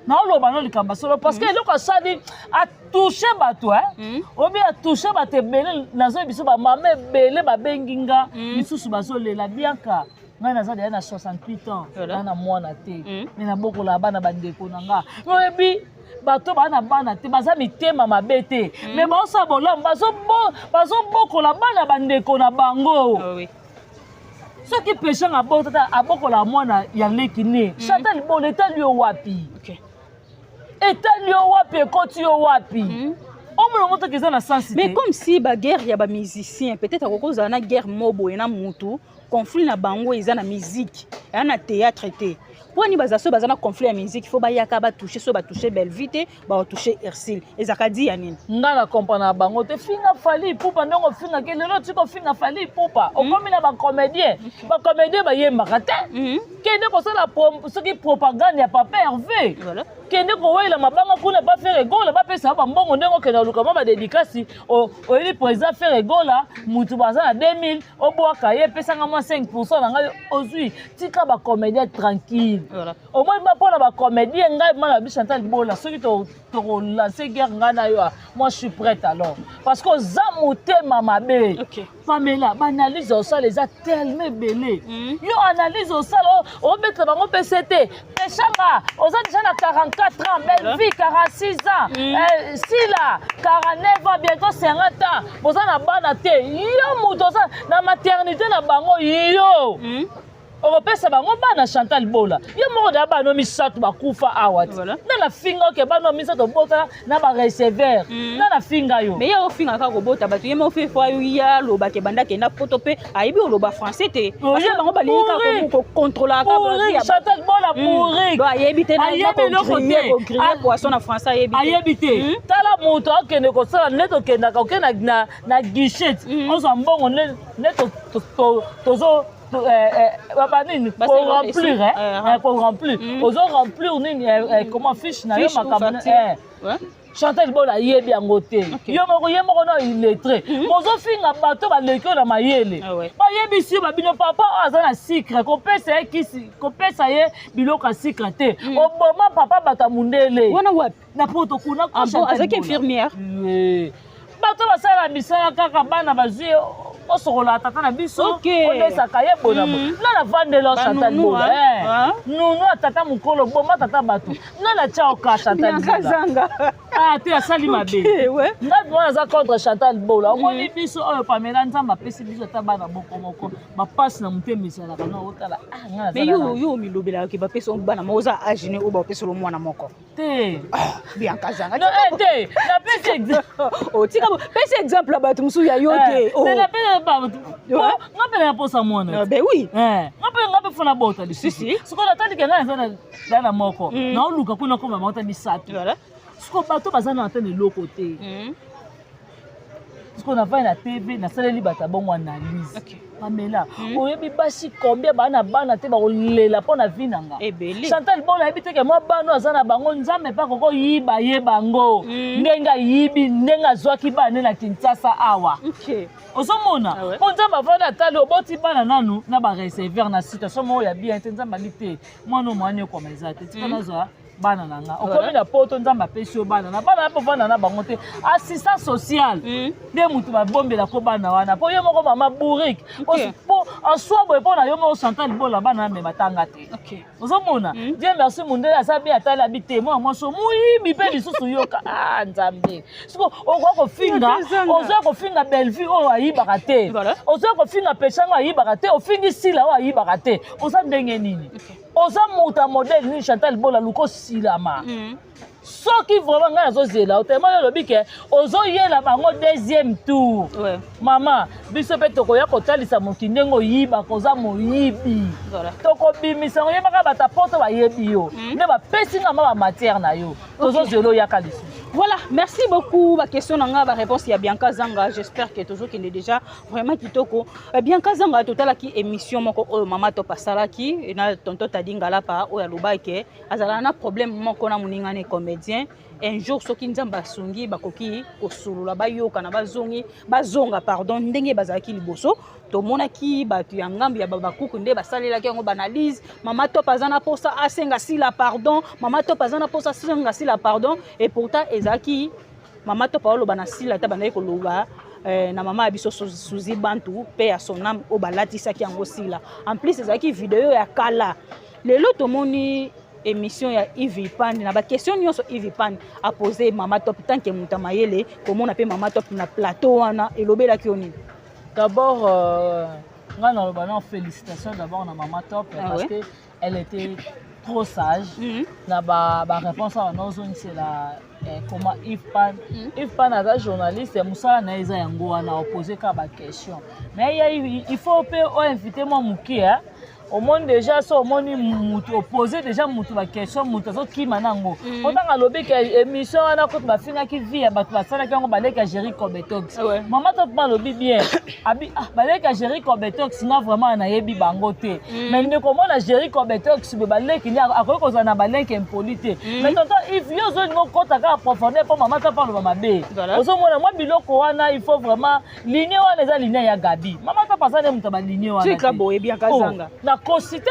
naoloba no likambo solo, parce que eloko asali atouche bato, obi atouche bato ebele. Nazoyebi biso bamama ebele babengi nga, misusu bazolela: "Bianca, ngai naza deya na 68 ans, naa na mwana te, me nabokola bana bandeko na nga." Oyebi, bato baa na bana te baza mitema mabe te, me baosala bolamu, bazobokola bana bandeko na bango. Soki Peshanga abotata, abokola mwana ya leki ne. Chantal Bola, etali yo wapi? Etali yo wapi? Ekoti yo wapi? Omona motoki eza na sens. Mais comme si baguerre ya bamusicien, peut-être akoki kozala na guerre mo boye na mutu, conflit na bango eza na musique, eya na théâtre te. Mpo ani baza so baza na conflit ya musique, fo bayaka batouche, so batouche Bellevue te, batouche Ursule, ezalaka di ya nini? Nga na comprendre na bango te. Finga Fally Ipupa ndenge ofingaki lelo, tika ofinga Fally Ipupa. Okomi na bacomédien, bacomédien bayembaka te. Kende kosala soki propagande ya papa Hervé. Kende kowela mabanga kuna, baFerre Gola bapesa bambongo. Ndenge okende oluka mwa badédicace, oyeli président Ferre Gola, mutu baza na 2000, obwaka ye, epesanga mwa 5 na ngai ozwi. Tika bacomédien tranquille. Omoi ba mpona bacomédien, ngai mana bi Chantal Bola, soki tokolance guerre ngai na yo, moi je suis prête alors, parce que oza motema mabe. Pamela, baanalyse osala eza tellement ebele. Yo analyse osala, obetela bango mpese te. Peshanga oza déjà na 44 ans, Bellevie 46 ans, Sila 49 ans, bientôt 50 ans, boza na bana te. Yo moto oza na maternité na bango, yo okopesa bango bana? Chantal Bola, yo moko deya bana misato bakufa awa ti na na finga. Oke, bana misato obota na bareceveur, na na finga yo. Mais ye ofinga kaka kobota bato, ye moko fe fo ya alobaka ebanda akenda poto mpe ayebi oloba français te, parce que bango balingi kaka kocontrôlaka. Chantal Bola bourrique. Ayebi te kogriller poisson na français, ayebi. Ayebi te. Tala, moto akende kosala nde tokendaka, okende na guichet, ozwa mbongo nde tozo banini, koremplir, koremplir, ozo remplir nini, comment, fiche na yo, makambo. Chantal Bola ayebi yango te. Yo moko, ye moko na illettré, bozofinga bato baleki oyo na mayele. Bayebisi yo babino, papa oyo aza na sucre, kopesa ye kisi, kopesa ye biloko ya sucre te. Oboma papa bato ya mundele. Wana wapi? Na poto kuna. Azalaki infirmière. Bato basala misala kaka, bana bazwi, osokola tata na biso, olesaka ye bona bo nga na vandela. Chantal Bola, nunu ya tata mokolo, boma tata bato nga na tia oka. Chantal Bola te, asali mabe. Nga mwana aza contre Chantal Bola. Omoni biso oyo, Pamela, Nzambe apesi biso ata bana moko moko, bapasi na motema ezalaka na otala. Mais yo milobelaka bapesa bana moko, oza age ne oyo bapeselo mwana moko? Te. Bianca Zanga. Te, napesi. Otika pesa exemple ya bato mosusu, ya yo te. Nga mpe na posa mwana. Ben oui. Nga mpe fona bota lisusu. Sikoyo natalike ngai naza na moko, naoluka kuna koma mauta misato. Sikoyo bato baza na ata na eloko te. Sikoyo navandi na TV, nasaleli bato ya bongo analyse. Pamela, oyebi basi combien baa na bana te, bakolela mpo na vie na nga? Chantal Bola ayebi teke mwa bana aza na bango, Nzambe mpe akoko yiba ye bango ndenge ayibi, ndenge azwaki bana na Kinshasa awa. Ozomona, mpo Nzambe avandi, atali, oboti bana nanu na bareceveur na situation moko ya bien te. Nzambe ali te, mwana oyo mwana ekoma eza te, tika nazwa bana na nga. Okomi na poto, Nzambe apesi yo bana na bana, mpo vanda na bango te, assistance sociale nde motu babombelako bana wana, mpo yo moko mama bourrique, mpo aswa boye mpo na yo moko Chantal Bola, bana na me batanga te. Ozomona, Dieu merci, mundele aza bien, atali abi te, mwana mwasi moyibi mpe lisusu yoka. Ah, Nzambe! Siko okoka kofinga, ozoya kofinga Bellevue oyo ayibaka te, ozoya kofinga Pechango ayibaka te, ofingi Sila oyo ayibaka te, oza ndenge nini? Oza moto ya modèle nini? Chantal Bola, luka osilama. Soki vraiment ngai nazozela otema, yo olobi ke ozoyela bango deuxième tour. Mama, biso mpe tokoya kotalisa moki ndenge oyibaka, oza moyibi. Tokobimisa, oyebaka bato ya poto bayebi yo nde bapesi nga ma bamatière na yo, tozozela oyaka lisusu. Voilà, merci beaucoup. Ba question na nga, ba réponse ya Bianca Zanga. J'espère que toujours qu'il est déjà vraiment kitoko. Bianca Zanga, totalaki émission moko oyo mama Top asalaki na tonton Tadi Ngalapa, oyo alobaki azala na problème moko na moninga ne comédien. Un jour, soki Nzambe asungi, bakoki kosolola, bayokana, bazongi, bazonga, pardon, ndenge bazalaki liboso. Tomonaki bato ya ngambu ya babakuku nde basalelaki yango baanalyse: mama Top aza na posa asenga Sila pardon, mama Top aza na posa asenga Sila pardon. Et pourtant ezalaki mama Top aoloba na Sila ata bandaki koloba na mama ya biso Suzi Bantu mpe ya sonam oyo balatisaki yango Sila. En plus ezalaki video ya kala. Lelo tomoni émission ya Yves Ipande na baquestion nyonso Yves Ipande apose mama Top, tant que moto ya mayele, komona mpe mama Top na plateau wana elobelaki yo nini? D'abord, nga naloba na félicitation d'abord na mama Top, parce que elle était trop sage na baréponse awa nazongisela. Comment Yves Pan, Yves Pan aza journaliste, mosala na ye eza yango wana, opose kaka baquestion. Mais ye, il faut mpe oinvite mwa moke. Omoni déjà, so omoni mutu opose déjà mutu baquestion, mutu azokima nango. Po ntango alobi ke émission wana kutu bafingaki vie ya bato, basalaki yango baleki ya Géri Cobetox, mama Top mpe alobi bien, abi ah, baleki ya Géri Cobetox, nga vraiment nayebi bango te. Mais ndeko, omona Géri Cobetox boye, baleki nde akoki kozala na baleki impoli te. Mais tonton Yves, yo ozolinga okota kaka profondeur mpo mama Top aloba mabe. Ozomona mwa biloko wana, il faut vraiment ligne wana eza ligne ya Gabi. Mama Top aza nde moto ya baligne wana. Tika boye, Bianca Zanga. Nakosi te,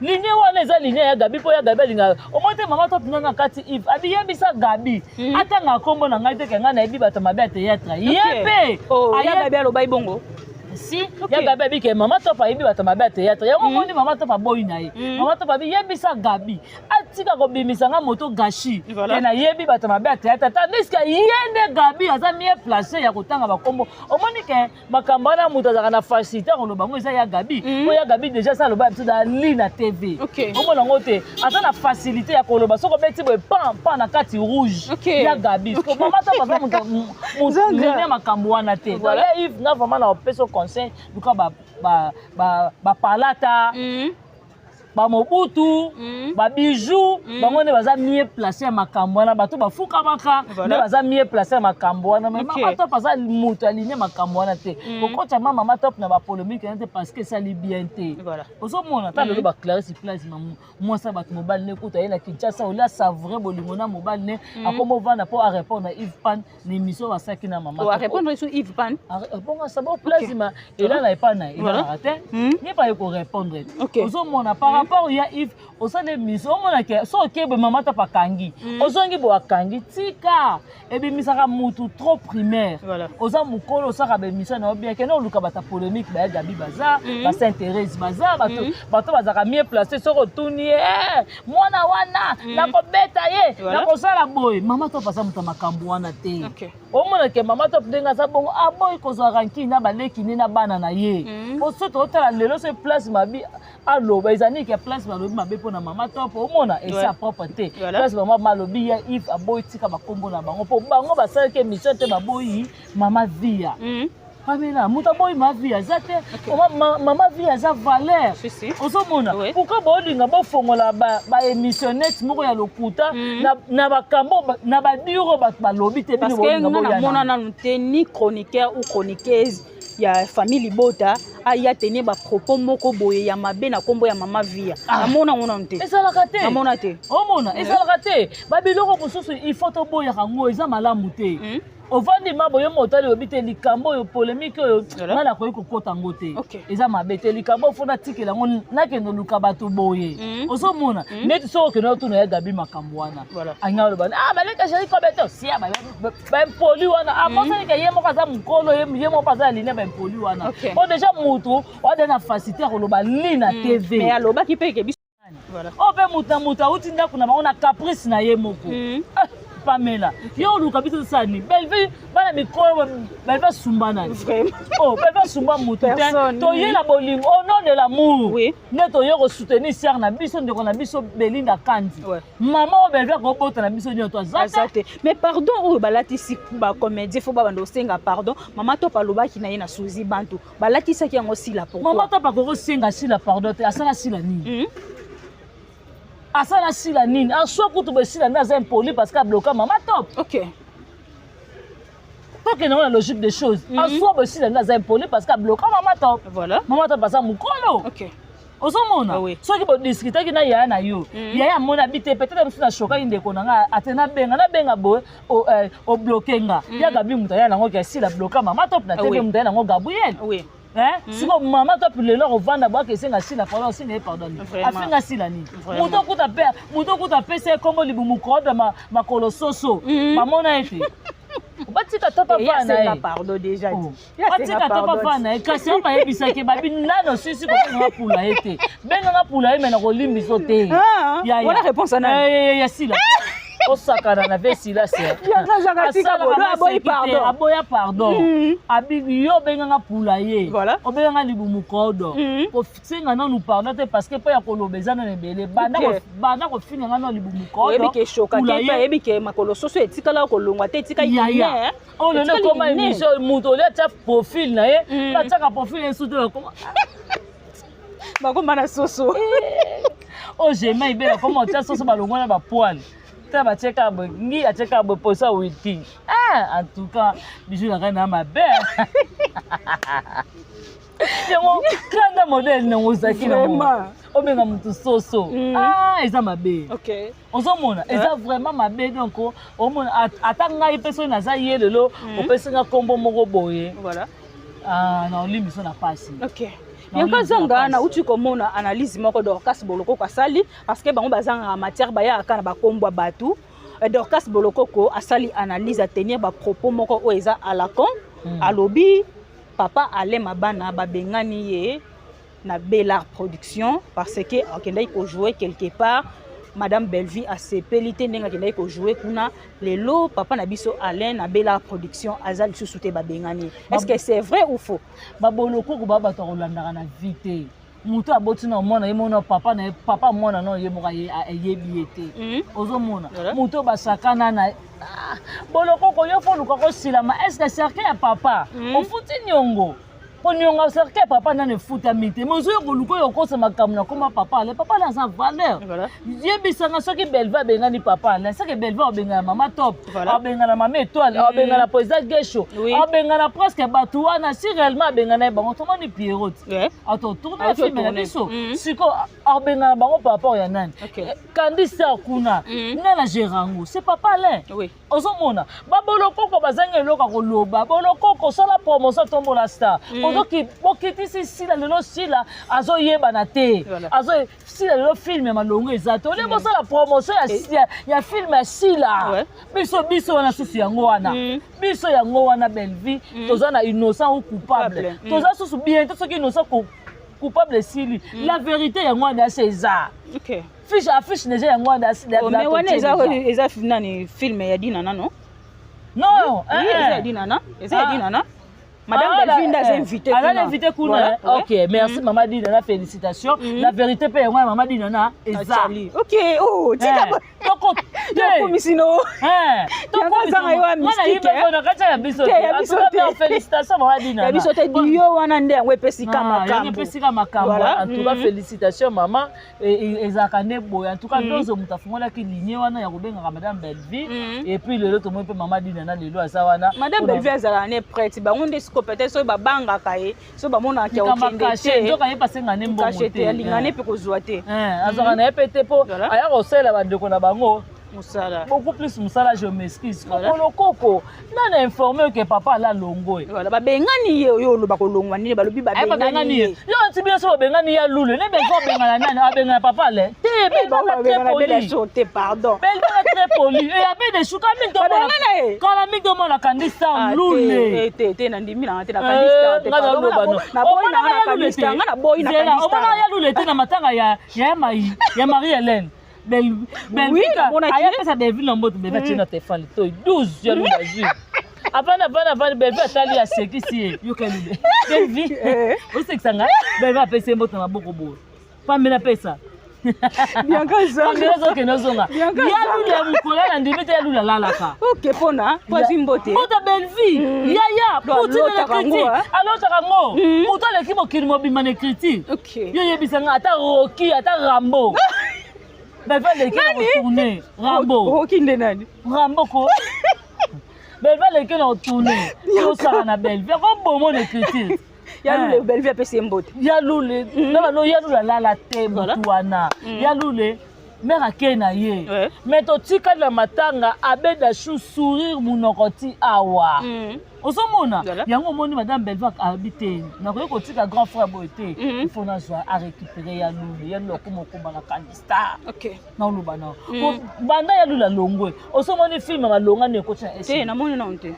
ligne wana eza ligne ya Gabi, mpo ya Gabi alingaka omoi te. Mama Top nanga kati Yves abiyebisa Gabi atanga nkombo na ngai te, ke ngai nayebi bato mabe ya théâtre, ye mpe. Ya Gabi alobai bongo? Si, ya Gabi abi ke mama Top ayebi bato mabe ya théâtre. Yango omoni, mama Top aboyi na ye. Mama Top abi yebisa Gabi atika kobimisa nga moto gashi ke nayebi bato mabe ya théâtre, tandis ke ye nde Gabi aza mieux placé ya kotanga bakombo. Omoni ke makambo wana, moto azalaka na facilité akoloba yango eza ya Gabi, po ya Gabi déjà sa aloba ya biso na li na TV. Omona yango te, aza na facilité ya koloba. Soki obeti boye, pan pan na kati rouge, ya Gabi. Mama Top aza moto ya makambo wana te. Donc ya Yves, nga vraiment na opesa conseil, luka bapalata, bamobutu, babiju, bango nde baza mieux placé ya makambo wana. Bato bafukamaka nde baza mieux placé ya makambo wana. Mais mama Top aza moto aligne makambo wana te. Kokotya ma mama Top na bapolémique wana te, parce que esali bien te. Ozomona ta lelo baclarisse place mwasi ya bato, mobali ne kuta ye na Kinshasa, olia savoure bolingo na mobali ne, akoma ovanda mpo arépondre na Yves Pan na émission basalaki na mama. Arépondre sur Yves Pan? Bongo sabo plasma elala epai na elalaka te, ye pa ye korépondre. Ozomona, par rapport ya Yves, osala émission, omona ke so okebe mama Top akangi, ozongi boye akangi. Tika ebimisaka mutu trop primaire. Oza mokolo, osalaka baémission na yo bien, kende oluka bato ya polémique, baya Gabi baza, basaint Thérèse baza, bato bazalaka mieux placé. Soki otuni ye mwana wana, nakobeta ye, nakosala boye. Mama Top aza moto ya makambo wana te. Omona ke mama Top ndenge aza bongo, aboyi kozwa rancune na baleki ne na bana na ye. Po so totala lelo, so place mabi aloba, eza nini ke place balobi mabe mpona mama Top, omona eza propre te. Place mama alobi ya Yves aboyi, tika bakombo na bango, mpo bango basalaki émission te, baboyi mama Via. Pamela, moto aboyi ma vie aza te. Mama vie aza valeur. Ozomona pourquoi bolinga bofongola ba émissionnette moko ya lokuta na bakambo na badure bato balobi te bino bolinga boya. Parce que nga namona nanu te ni chroniqueur ou chroniqueuse ya famille libota aya tenir ba propos moko boye ya mabe na kombo ya mama Via. Namona ngo nanu te. Ezalaka te. Namona te. Omona ezalaka te. Ba biloko mosusu il faut toboyaka ngo eza malamu te. Ovandi ma boye motali oyebi te likambo oyo polémique oyo nga nakoki kokota yango te, eza mabe te. Likambo oyo fo natikela yango, nakende oluka bato boye. Ozomona neti soki okende otuna ya Gabi makambo wana, anga oloba: "Ah, baleka chéri kobeto sia baimpoli wana." Amosanike ye moko aza mokolo, ye moko aza ya ligne baimpoli wana. Po déjà mutu oada na facilité ya koloba li na TV. Mais alobaki mpe ke biso Oyo mpe motu na motu awuti ndako na bango na caprice na ye moko. Pamela, yo oluka biso tosala nini? Bellevue, bana mikolo, Bellevue asumba nani? Oh, Bellevue asumba motu te. Toye na bolingo, au nom de l'amour nde toye kosoutenir sœur na biso, ndeko na biso Belinda Kandi, mama oyo Bellevue akobota na biso nyonso aza te. Mais pardon oyo balatisi bacomédien, fo babanda osenga pardon. Mama Top alobaki na ye na Suzi Bantu, balatisaki yango Sila. Pourquoi mama Top akokosenga Sila pardon te? Asala Sila nini? Asala Sila nini? Aswa kutu boye, Sila nde aza impoli parce que abloka mama Top. Tokende ngo na logique des choses. Aswa boye, Sila nde aza impoli parce que abloka mama Top. Mama Top aza mokolo. Ozomona, soki bodiscutaki na yaya na yo, yaya amoni abi te, peut-être mosusu nashokaki ndeko na nga, ate nabenga boye, obloke nga. Ya Gabi, moto aya nango ke Sila bloka mama Top na TV, moto aya nango Gabriel. Siko mama Top lelo akovanda boyaka esenga Sila pardon, asenga ye pardon nini? Afinga Sila nini? Moto okuta mpe moto okuta apesa ye kombo libumu koda makolo soso, bamona ye te. Batika to papa na ye. Pardon déjà. Batika to papa na ye. Kasi oyo bayebisaki babi nano sisi kobenganga pula ye te, benganga pula ye, me na kolimbiso te. Wana réponse ya Sila, osakana na ve Sila se. Aboya pardon, abi yo obenganga pula ye, obenganga libumu kodo, kosenga nanu pardon te, parce que mpo ya koloba eza nano ebele. Banda kofinga nga nano libumu kodo. Oyebi ke shokake, ayebi ke makolo soso etikala kolongwa te, etika. Yaya, oyo lelo ekoma émission, moto olia atia profil na ye, batiaka profil ye su te, bakoma bakoma na soso. Oyo jema ibela koma otia soso, balongwa na bapoils te, batie kaka boye, ngi atie kaka boye posa wiki. Ah, en tout cas bijou na ngai na mabe yango, kanda modele nango ozalaki nango, obenga motu soso. Ah, eza mabe. Ozomona, eza vraiment mabe. Donc omona, ata ngai mpe soki naza ye lelo, opesi nga nkombo moko boye, na olimbiso na pasi. Yango azanga, nauti komona analyse moko Dorcas Bolokoko asali, parce que bango bazangaka matière, bayaka na bakombo ya bato. Dorcas Bolokoko asali analyse, atenir bapropos moko oyo eza à la con. Alobi papa Alain Mabana babengani ye na Bellar Production parce que akendaki kojouer quelque part, madame Bellevue asepeli te ndenge akendaki kojouer kuna. Lelo papa na biso Alain na Bellar Production aza lisusu te, babengani. Est ce que c'est vrai ou faux? Babolokoko baa bato akolandaka na vie te. Moto aboti na mwana ye mona papa na ye, papa mwana na ye moko ayebi ye te. Ozomona, moto basakana na Bolokoko, yo fo oluka kosilama. Est ce que cercueil ya papa ofuti niongo? Po niongo cercueil ya papa nano efutami te, mais ozoya koluka oyo okosa makambo na koma papa Ale. Papa Ale aza valeur. Yebisanga, soki Belva abengani papa Ale, seke Belva abengana mama Top, abengana mama Étoile, abengana président Gesho, abengana presque bato wana. Si réellement abengana ye bango, tomoni Pierrot atotourne film na biso siko, abengana bango par rapport ya nani? Kandi Star kuna nga na gérango, c'est papa Alain. Ozomona, babolokoko bazangi eloko ya koloba. Bolokoko, osala promotion, tombola star, bokitisi Sila. Lelo Sila azoyebana te. Sila lelo film ya malongo eza te. Olie bosala promotion ya film ya Sila. Biso wana susu yango wana, biso yango wana Bellevue, toza na innocent ou coupable, toza susu bien te. Soki innocent, coupable esili, la vérité yango wana ase eza fiche, affiche déjà yango wana. Mais wana eza nani, film ya Dinana, non? Non. Eza ya Dinana, eza ya Dinana. Madame Ah, Bellevue nde aza invité aza kuna. invité kuna. Voilà, ouais. Ok, merci mama Dina na félicitation. La vérité mpe yango ya mama Dina na eza Achali. Ok, oh, tika toko te. Yokomisi no. Yango azanga yo ya mystique, eh. Na kati ya biso Te, ya biso te. Félicitation mama Dina. Ya biso te, dio wana nde yango epesika makambo. Epesika makambo. Voilà. En tout cas, félicitation mama. Ezalaka nde boye. En tout cas, ndozo moto afungolaki ligne wana ya kobengaka madame Bellevue. Et puis lelo tomoni mpe mama Dina na lelo aza wana. Madame Bellevue azalaka ne prête. Bango nde siko peut-être soki babangaka ye, soki bamonaka ya likambo okende kashe te. Nzoka ye pasenga nde mbongo Kashe te, te. alingaka ne mpe kozwa te. Azwaka na ye mpe te mpo aya kosalela bandeko na bango mosala. Beaucoup plus mosala, je m'excuse. Voilà. Kokolo koko nana informé ke papa ala longo ye. Voilà, babengani ye. Oyo oloba kolongwa nini? Balobi aye babengani babengani ye. ye. Yo nti bino so babengani ya lule ne bezo abengana nani? Abengana papa le te. Eh, bango Belvaka très babengana bela poli. so te, pardon. Belvaka très poli e abe de shuka mingi. Babengana ye. Kala mingi omona kandisa Ah, lule. te, te, te, nandimi nanga te na Kandi Star te. Nga Pardon, naloba no. naboyi nanga na Kandi Star, nga naboyi na Kandi Omona Star. ya lule te na matanga ya mai ya Marie Hélène. Oui, namonaki. Ayapesa Bellevue na mboto. Bellevue atie na telefone to 12 ya lule, azwi, avandi, avandi, avandi. Bellevue atali, asekisi ye. Yoka lule, Bellevue osekisa ngai. Bellevue apesi ye mboto na maboko boye, pambela apesa. Bianca Zanga. Pambela ozokende ozonga. Bianca Ya lule ya mokolo na ndimi te, ya lule alalaka. Ok, mpona po azwi mbote. Mbote Bellevue yaya. Do Poutine na alotaka yango, critique. ah. Alotaka yango. Moto aleki mokili mobima na écriture. Yo oyebisanga ata Roki, ata Rambo, Bellevue aleki na kotourne Rambo. Roki nde nani? Rambo ko. Bellevue aleki na kotourne, tosaka na Bellevue akoboma na écriture. Ya lule, Bellevue apesi ye mbote. Ya lule na bano, ya lule alala te. Motu wana ya lule mare akei na ye. Mais totikali na matanga, abeda chou sourire monoko ti awa. Ozomona yango, omoni madame Bellevue abi te, nakoki kotika grand frère boye te. Il faut nazwa arécupéré ya lule. Ya lule akoma okoma na Kandi Star. Naoloba na banda ya lule alongwe, osomoni film malongani ekoti na Te, namoni nano te,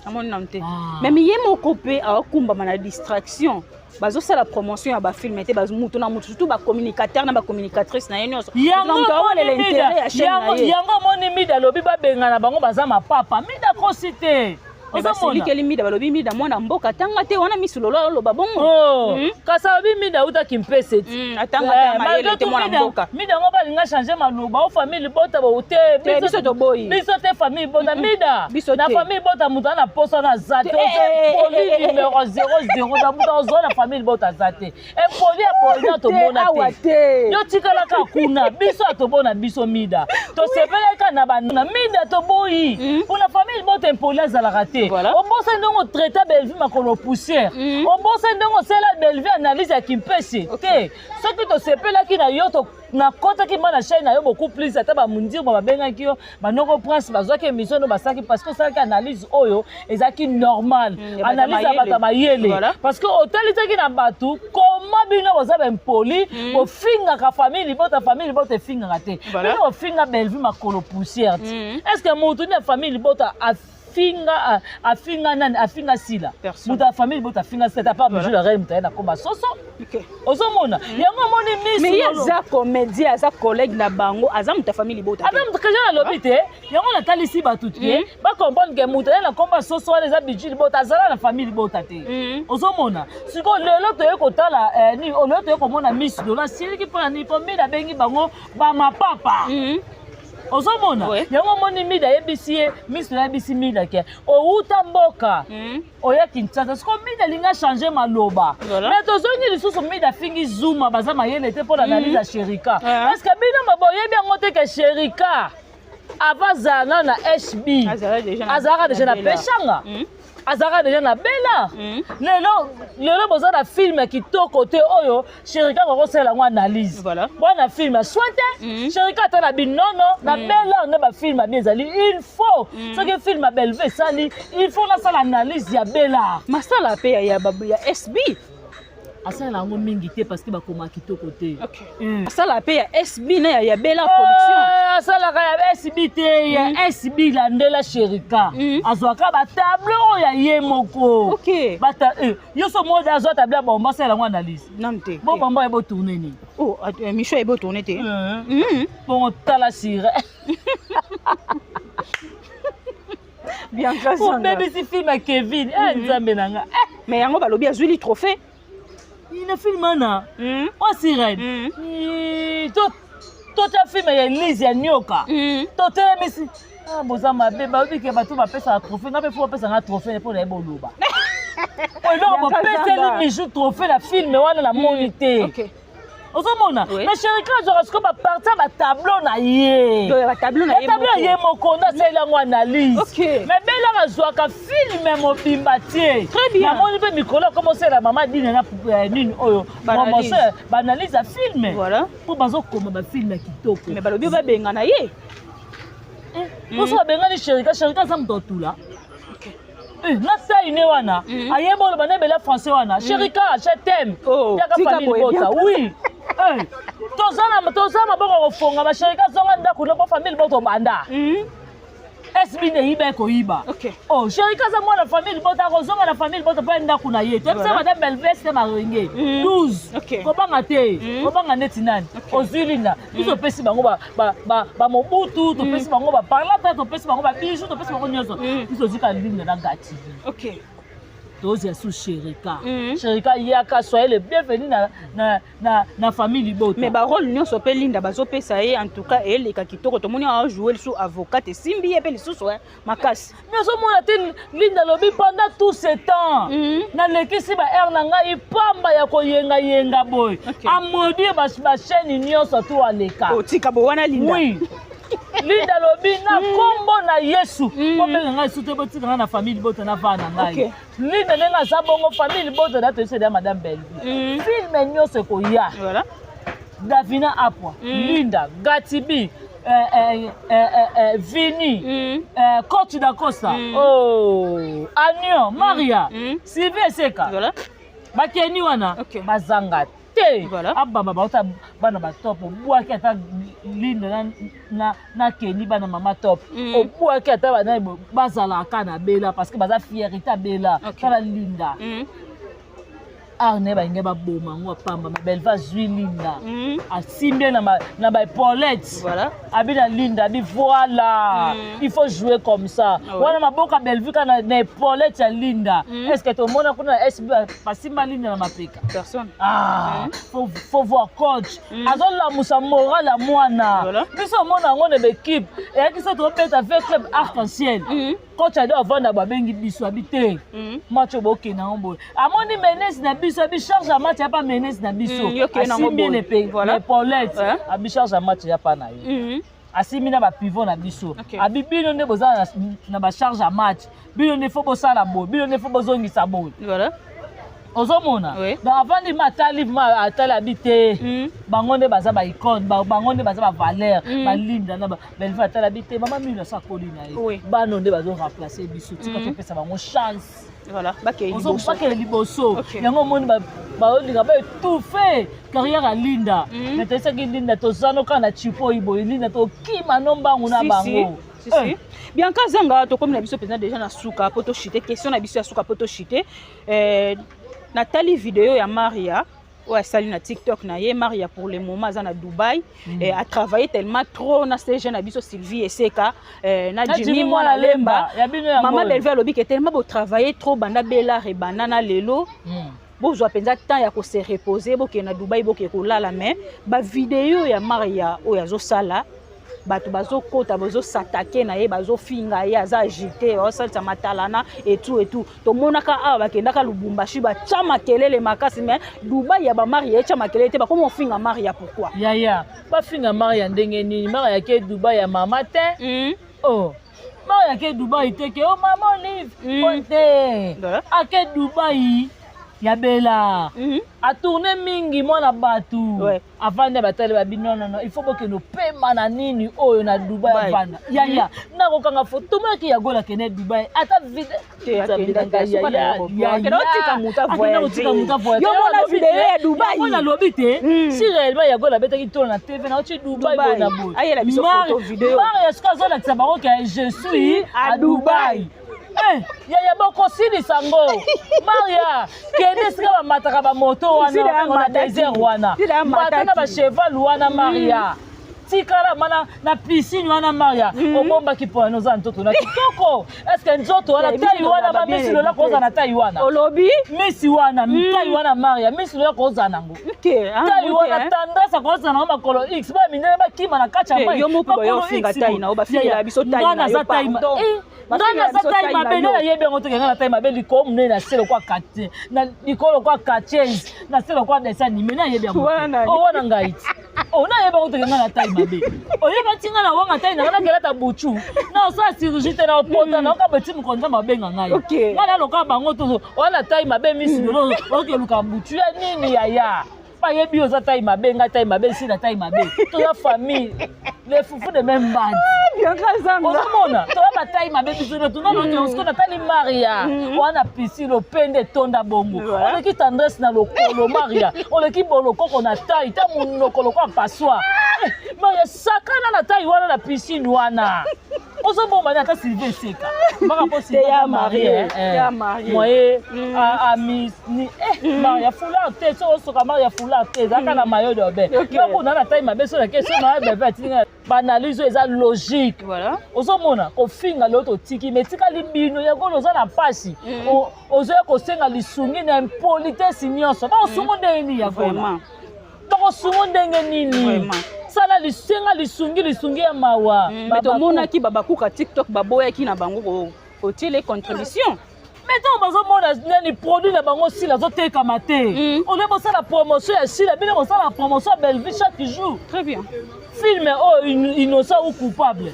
namoni nano te. Ah. Même ye moko mpe aokumbama na distraction. Bazosala promotion ya bafilm te, mutu na mutu, surtout bacommunicateur na bacommunicatrice na ye nyonso. Mutu na mutu aolela intérêt ya chaîne na ye. Yango omoni Mida alobi babengana bango, baza mapapa. Mida kosi te. Me basilikeli Mida, balobi Mida mwana mboka atanga te wana, misu lolo aloba bongo. Oh, kasi alobi Mida autaki mpese ti. Atanga te, mayele te, mwana mboka. Mida yango balinga change maloba o famille libota bo te. Te, biso toboyi. Biso te, famille libota Mida. Biso Na te. famille libota moto aza na posa na aza te. Te, eh, Poli eh, eh, eh, numéro 00 na moto azwa na famille libota aza te. Empoli ya boye na tomona awa te. Te. Yo tikalaka kuna, biso atobona biso Mida tosepelaka na bana Mida, toboyi mpona famille libota empoli azalaka te. Obosani ndenge otraita Bellevue makolo poussière, obosani ndenge osala Bellevue analyse ya kimpese te. Soki tosepelaki na yo, nakɔtaki ma na chaîne na yo beaucoup plus, ata bamundirma babengaki yo, banoko prince bazwaki émission no basalaki, parce que osalaki analyse oyo ezalaki normal. Ya bato Analyse ya bato ya mayele. Parce que otalisaki na bato koma bino boza baimpoli, bofingaka famille libota. Famille libota efingaka te. Bino bofinga Bellevue makolo poussière ti. Est ce que motu nini ya famille libota afinga afinga nani? Afinga Sila? Personne. Moto ya famille libota afinga Sila ta part. Bijou la reine, moto aye na koma soso. Ozomona yango, omoni misu. Mais ye aza comédien, aza collègue na bango, aza moto ya famille libota te. Ata moto keja nalobi te, yango natalisi bato te, bacomprendre ke moto aye na komba soso wana eza Bijou libota, azala na famille libota te. Ozomona sikoyo lelo toye kotala nini, lelo toye komona Miss Lola asiliki mpona nini? Mpo Mida abengi bango bamapapa. Ozomona yango, omoni Mida ayebisi ye, Miss Lola ayebisi Mida ke owuta mboka, oya Kinshasa. Sikoyo Mida alingi achange maloba. Mais tozongi lisusu, Mida afingi Zuma, baza mayele te mpo na analyse ya Sherika. Parce que bino boyebi yango te ke Sherika avant azala nano na HB, Azala déjà na- azalaka déjà na Bella. Peshanga, azalaka déjà na Bela. Lelo lelo boza na film ya kitoko te oyo Sherika kokosala yango analyse. Bwana film ya soin te, Sherika ata na binono na Bela nde bafilm abi ezali. Il faut soki film ya Bellevue esali, il faut nasala analyse ya Bela. Masala mpe ya SB. Asala yango mingi te parce que bakoma kitoko te. Asala mpe ya SB na ya Bela Production. Asalaka ya SB te, ya SB landela Sherika azwaka batableau oyo ya ye moko. Yo so moko azwa tableau ya bomba, asala yango analyse. Nanu te. Bo bomba oyo botourne nini? Oh, émission ebo tourne te. Bongo tala sire. Bianca Zanga. Obebisi film ya Kevin. Eh, Nzambe na nga. Eh, Mais yango balobi azwili trophée. Ina film wana. Oyo sirène. Tota film ya Elise ya nyoka. Totelemisi. Ah, boza mabe, balobi ke bato bapesaka trophée, nga mpe fo bapesa nga trophée mpo na ye boloba. Eloko bopeseli Bijou trophée na film wana namoni te. Ozomona, mais Sherika azwaka sikoyo baparti ya batableau na ye, batableau na ye moko nde asaleli yango analyse. Mais Belaka azwaka film mobimba tie. Namoni mpe mikolo akoma osala mama Dine na nini oyo promotion, baanalyse ya film, mpo bazokoma bafilm ya kitoko. Mais balobi babenga na ye. Poso babengani Sherika, Sherika aza moto atula na taine wana, ayeba oloba na ebele français wana. Sherika, je t'aime, yaka famille bota. Oui, toza maboko kofonga. Basherika, zonga ndako no po famille bota obanda. SB nde eyiba, ekoyiba. Oh, Sherika aza mwana famille bota, akozonga na famille bota mpo ndako na ye. Toyebisa madame Belves te marenge 12, kobanga te, kobanga neti nani ozwi Linda. Biso topesi bango bamobutu, topesi bango baparlata, topesi bango babiju, topesi bango nyonso. Biso ozwika Linda na Gatibi, tozwa su Sherika. Sherika, yaka, soyez le bienvenu na famille libota. Mais barole nyonso mpe Linda bazopesa ye, en tout cas eleka kitoko. Tomoni ajoue lisusu avocat, esimbi ye mpe lisusu makasi. Mais ozomona te, Linda alobi pendant tout ce temps nalekisi baheure na ngai pamba ya koyengayenga boye, amaudire bachaîne nyonso to aleka. Otika bo wana Linda. Oui, Linda alobi na nkombo na Yesu, bobenga ngai su te, botika ngai na famille libota na vana na ngai. Linda ndenge aza bongo, famille libota na toyebisa ya madame Bellevue, film nyonso ekoya. Davina Apwa, Linda, Gatibi, Vini, Coach Dacosta, oh, Anion, Maria, Sylvie Eseka, bakeni wana bazanga te. Abamba bauta bana batop, obwaki ata Linda na Keni, bana mama top, obwaki ata bana bazalaka na Bela parce que baza fierté abela. Tala Linda, arne balingi baboma yango apamba, ma Belva azwi Linda, asimbi ye na baepaulette, abi na Linda, abi voilà, il faut jouer comme ça. Wana maboko ya Bellevue kaka na epaulette ya Linda. Est ce que tomona kuna na SB basimba Linda na mapeka? Personne. Ah, faut voir coach azolamusa moral ya mwana. Biso omona yango na baéquipe eyaki so tobeta V Club Arc en Ciel, coach ade avanda, babengi biso, abi te, match oyo bokende yango boye. Amoni menes na biso, abi charge ya match ya pa menes na biso, asimbi na epaulette, abi charge ya match ya pa na ye, asimbi na bapivot na biso, abi bino nde boza na bacharge ya match, bino nde fo bosala boye, bino nde fo bozongisa boye. Ozomona, donc avandi ma atali, ma atali, abi te, bango nde baza baicône, bango nde baza bavaleur. Balinda na Belve atali, abi te, mama Milo asa akoli na ye, bano nde bazoremplace biso, tika topesa bango chance. Bakende liboso. Yango omoni baolinga baétouffe carrière ya Linda, mais toyesaki Linda tozano kaka na chipo oyi boye, Linda tokima no mbangu na bango. Si. Bianca Zanga, tokomi na biso mpenza déjà na suka po toshite question na biso ya suka po toshite. Natali video ya Maria oyo asali na TikTok na ye. Maria pour le moment aza na Dubai, atravaille tellement trop na CG na biso Sylvie Eseka, na Jimmy Mwana Lemba. Mama Belve alobi ke tellement botravaille trop banda Belar ebanda na lelo, bozwa mpenza temps ya kose reposer, bokende na Dubai, boke kolala. Mais bavideo ya Maria oyo azosala, bato bazokota, bazosatake na ye, bazofinga ye, aza agité, bazosalisa matalana etu etu. Tomonaka awa bakendaka Lubumbashi, batya makelele makasi, mais Dubai ya bamaria etya makelele te, bakoma ofinga Maria, pourquoi? Yaya, bafinga Maria ndenge nini? Maria ake Dubai ya mama te. Oh, Maria ake Dubai te ke o mama Olive po te. Ake Dubai ya Bela, atourne mingi mwana bato, avandi, batali, babi non, non, non, il faut bokende opema na nini oyo na Dubai. Avanda, yaya, nakokanga foto, tomonaki ya Gola akende Dubai, ata Te, akenda te, suka na aéroport. Akenda kotika moto avoyage. Yo mona video ya Dubai? Nalobi te, si réellement ya Gola abetaki tolo na TV nauti Dubai boye na boye. Ayela biso photo, video. Mare soki azolakisa bango ke je suis à Dubai. Eh, yaya, bokosilisa ngo. Maria, kende esika bamataka bamoto wana na désert wana, mata na bacheval wana. Maria. Otikala mana na piscine wana, Maria. Obombaki mpo wana oza nzoto na kitoko. Est-ce nzoto wana, taille wana, bamisi lola kozala na taille wana? Olobi? Misi wana, taille wana, Maria, misi lola kozala nango. Taille wana, Tendresse akozala nango makolo x, ba mindele bakima na kati ya mai. Yo moko bayofinga taille na yo, bafingela biso taille na yo, pardon. Ngai naza taille mabe nde nayebi yango toke. Ngai na taille mabe, likolo monene, na se lokwa kate, na likolo lokwa katchese, na se lokwa dessin animé. Nayebi yango wana ngai ti o nayeba yango toke. Ngai na taille mabe, oyeba ti ngai na wanga taille na ngai, nakelata butu na osala chirurgie te, na opota na oka beti mokonzi nzambe abenga ngai. Ngai naloka bango to wana taille mabe. Misi lolo okeluka butu ya nini? Yaya, bayebi oza taille mabe. Ngai taille mabe, esi na taille mabe. Toza famille, les fufu de même bande. Ozomona, toza bataille mabe biso nyonso. Nano natali Maria wana, piscine, opende etonda bongo. Oleki Tendresse na lokolo, Maria, oleki bolokoko na taille, ta monoko lokola passoire. Maria, sakana na taille wana na piscine wana. Ozobomba ata Sylvie eseka maka mpo Sylvie marie moye ami. Maria, foulard te. So osoka Maria, foulard te, ezalaka na maillot de bain. Yo kuna na taille mabe, so nake so na bebe atinga baanalyse oyo eza logique. Ozomona kofinga lelo totiki, mais etikali bino yango oza na mpasi, ozoya kosenga lisungi na impolitesse nyonso. Bakosungo ndenge nini? Yakola bakosungo ndenge nini? Sala lisenga lisungi, lisungi ya mawa. Mais tomonaki babakuka TikTok baboyaki na bango kotiele contribution. Mais ntango bazomona nani, produit na bango Sila azotekama te, olie bosala promotion ya Sila, bino bosala promotion ya Bellevue chaque jour. Très bien. Film oyo, Innocent ou coupable,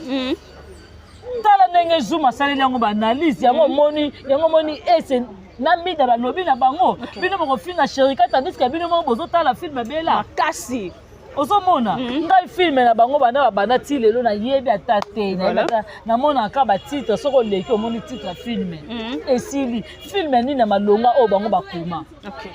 tala ndenge Zoom asaleli yango baanalyse yango. Omoni yango, omoni ese na mida balobi na bango, bino bokofinga Sherika, tandis que bino moko bozotala film Bela. Makasi. Ozomona, ngai film na bango banda babanda ti lelo nayebi ata te. Nayebi ata namonaka batitre, soki oleki omoni titre ya film, esili. Film nini na malonga oyo bango bakoma?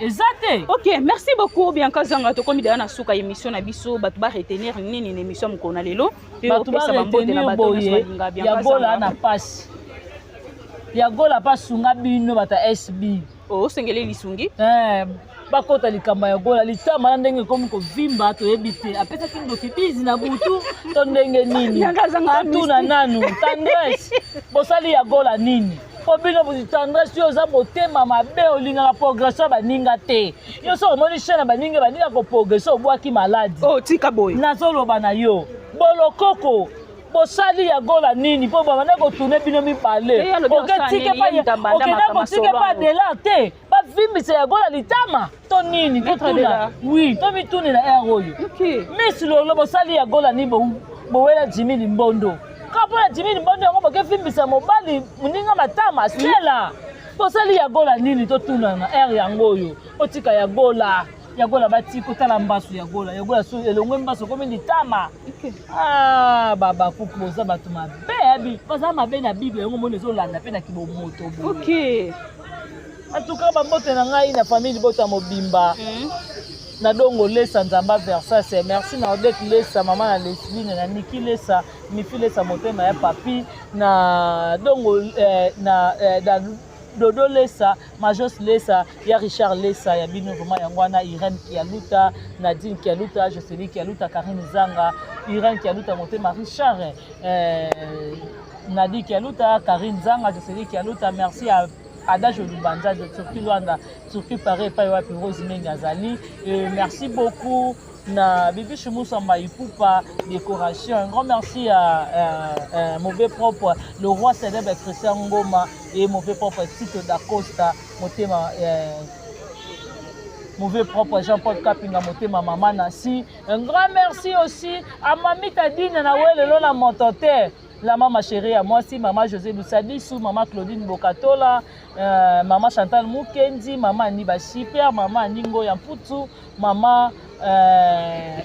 Eza te. Ok, merci beaucoup, Bianca Zanga. Tokomi deya na suka émission na biso. Bato baretenir nini na émission ya mokolo na lelo? Bato baretenir boye: ya Gola na pasi, ya Gola mpe asunga bino bato ya SB. Osengeli lisungi. Bakota likambo ya Gola, litama na ndenge ekomi kovimba, toyebi te apesaki ndoki bizi na butu to ndenge nini. Totuna nanu Tendresse, bosali ya Gola nini? Mpo bino, Tendresse, yo oza motema mabe, olingaka progression ya baninga te. Yo so omoni chaine ya baninga, baninga koprogresse, obwaki maladi. Oh, tika boye. Nazoloba na yo, bolokoko, bosali ya Gola nini? Mpo babanda kotourne bino mibale, okenda kotika pa Adela te, bavimbisa ya Gola litama to nini? Totuna, oui, to mitunela aire oyo. Miss Lolo, bosali ya Gola nini? Bowela Jimi Limbondo kaka mpona Jimi Limbondo yango, bokevimbisa mobali moninga matama. Sela, bosali ya Gola nini? Totuna na aire yango oyo. Otika ya Gola, ya Gola bati kotala mbasu ya Gola, ya Gola so elongwe mbasu okomi litama. Ah, babakuku, boza bato mabe, yabi baza mabe na Bible yango moni ezolanda mpe na kibomoto boye. En tout cas, bambote na ngai na famille libota mobimba, na Dongo Lesa, Nzamba Versase, merci na Odette Lesa, mama na Lesline, na Niki Lesa, Mifi Lesa, motema ya papi, na Dongo, na Dodo Lesa, Majos Lesa, ya Richard Lesa, ya bino vraiment yango wana, Irene Kialuta, Nadine Kialuta, Joseline Kialuta, Karine Zanga, Irene Kialuta, motema Richard, Nadine Kialuta, Karine Zanga, Joseline Kialuta. Merci à Adage Lubanza de Turquie, Luanda, Turquie, Paris, epai wapi Rose Mengi azali. Et merci beaucoup na Bibi Musamba Ipupa décoration. Un grand merci à Mauvais Propre, le roi célèbre Christian Ngoma et Mauvais Propre Tito Dacosta, motema Mauvais Propre Jean-Paul Kapinga, motema mama Nasi. Un grand merci aussi à Mamita Dine na welelo na motote, la mama chérie ya mwasi, mama José Lusadisu, mama Claudine Bokatola, mama Chantal Mukendi, mama Ani Bashiper, mama Aningo ya Mputu, mama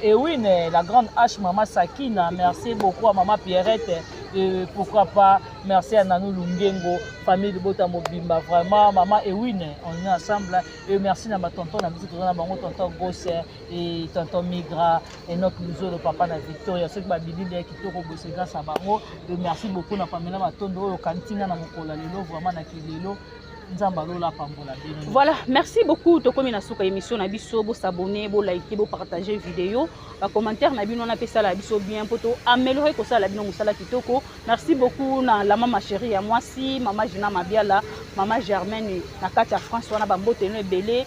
Ewine, la grande H, mama Sakina. Merci beaucoup à mama Pierrette et pourquoi pas merci à Nanou Lungengo, famille de Bota Mobimba, vraiment mama Ewine, on est ensemble. Et merci na ma tonton na biso, toza na bango, tonton Gosse et tonton Migra, Enoch Luzolo, papa na Victoria, soki babili ya kitoko boye, c'est grâce à bango. Et merci beaucoup na Pamela Matondo oyo kantinga na mokolo ya lelo, vraiment na kilelo. Nzambe alola apambola bino. Voilà, merci beaucoup. Tokomi na suka émission na biso. Bosabonner, bolike, bopartage vidéo, bacommentaire na bino wana mpe esala biso bien mpo to améliorer kosala bino mosala kitoko. Merci beaucoup na la mama chérie ya mwasi, mama Gina Mabiala, mama Germaine na kati ya France wana, bambote no ebele.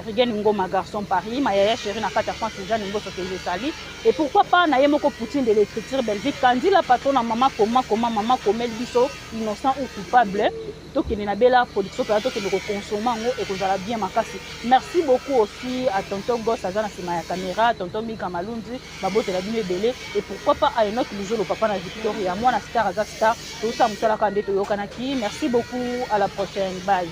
Rigen Ngoma, garçon Paris, mayaya chérie na kati ya France, Jeanne Ngoso que je sali, et pourquoi pas na ye moko Poutine de l'écriture, Belgique Kandila, patron na mama koma koma mama komeli biso innocent ou coupable. Tokende na Bela Production mpena, tokende kokonsoma yango, ekozala bien makasi. Merci beaucoup aussi à tonton Gos, aza na nsima ya caméra, tonton Mika Malunzi, babotela bino ebele, et pourquoi pas à Enok Luzolo, papa na Victoria, mwana star aza star. Tosala mosala kaka nde toyokanaki. Merci beaucoup, à la prochaine, bye.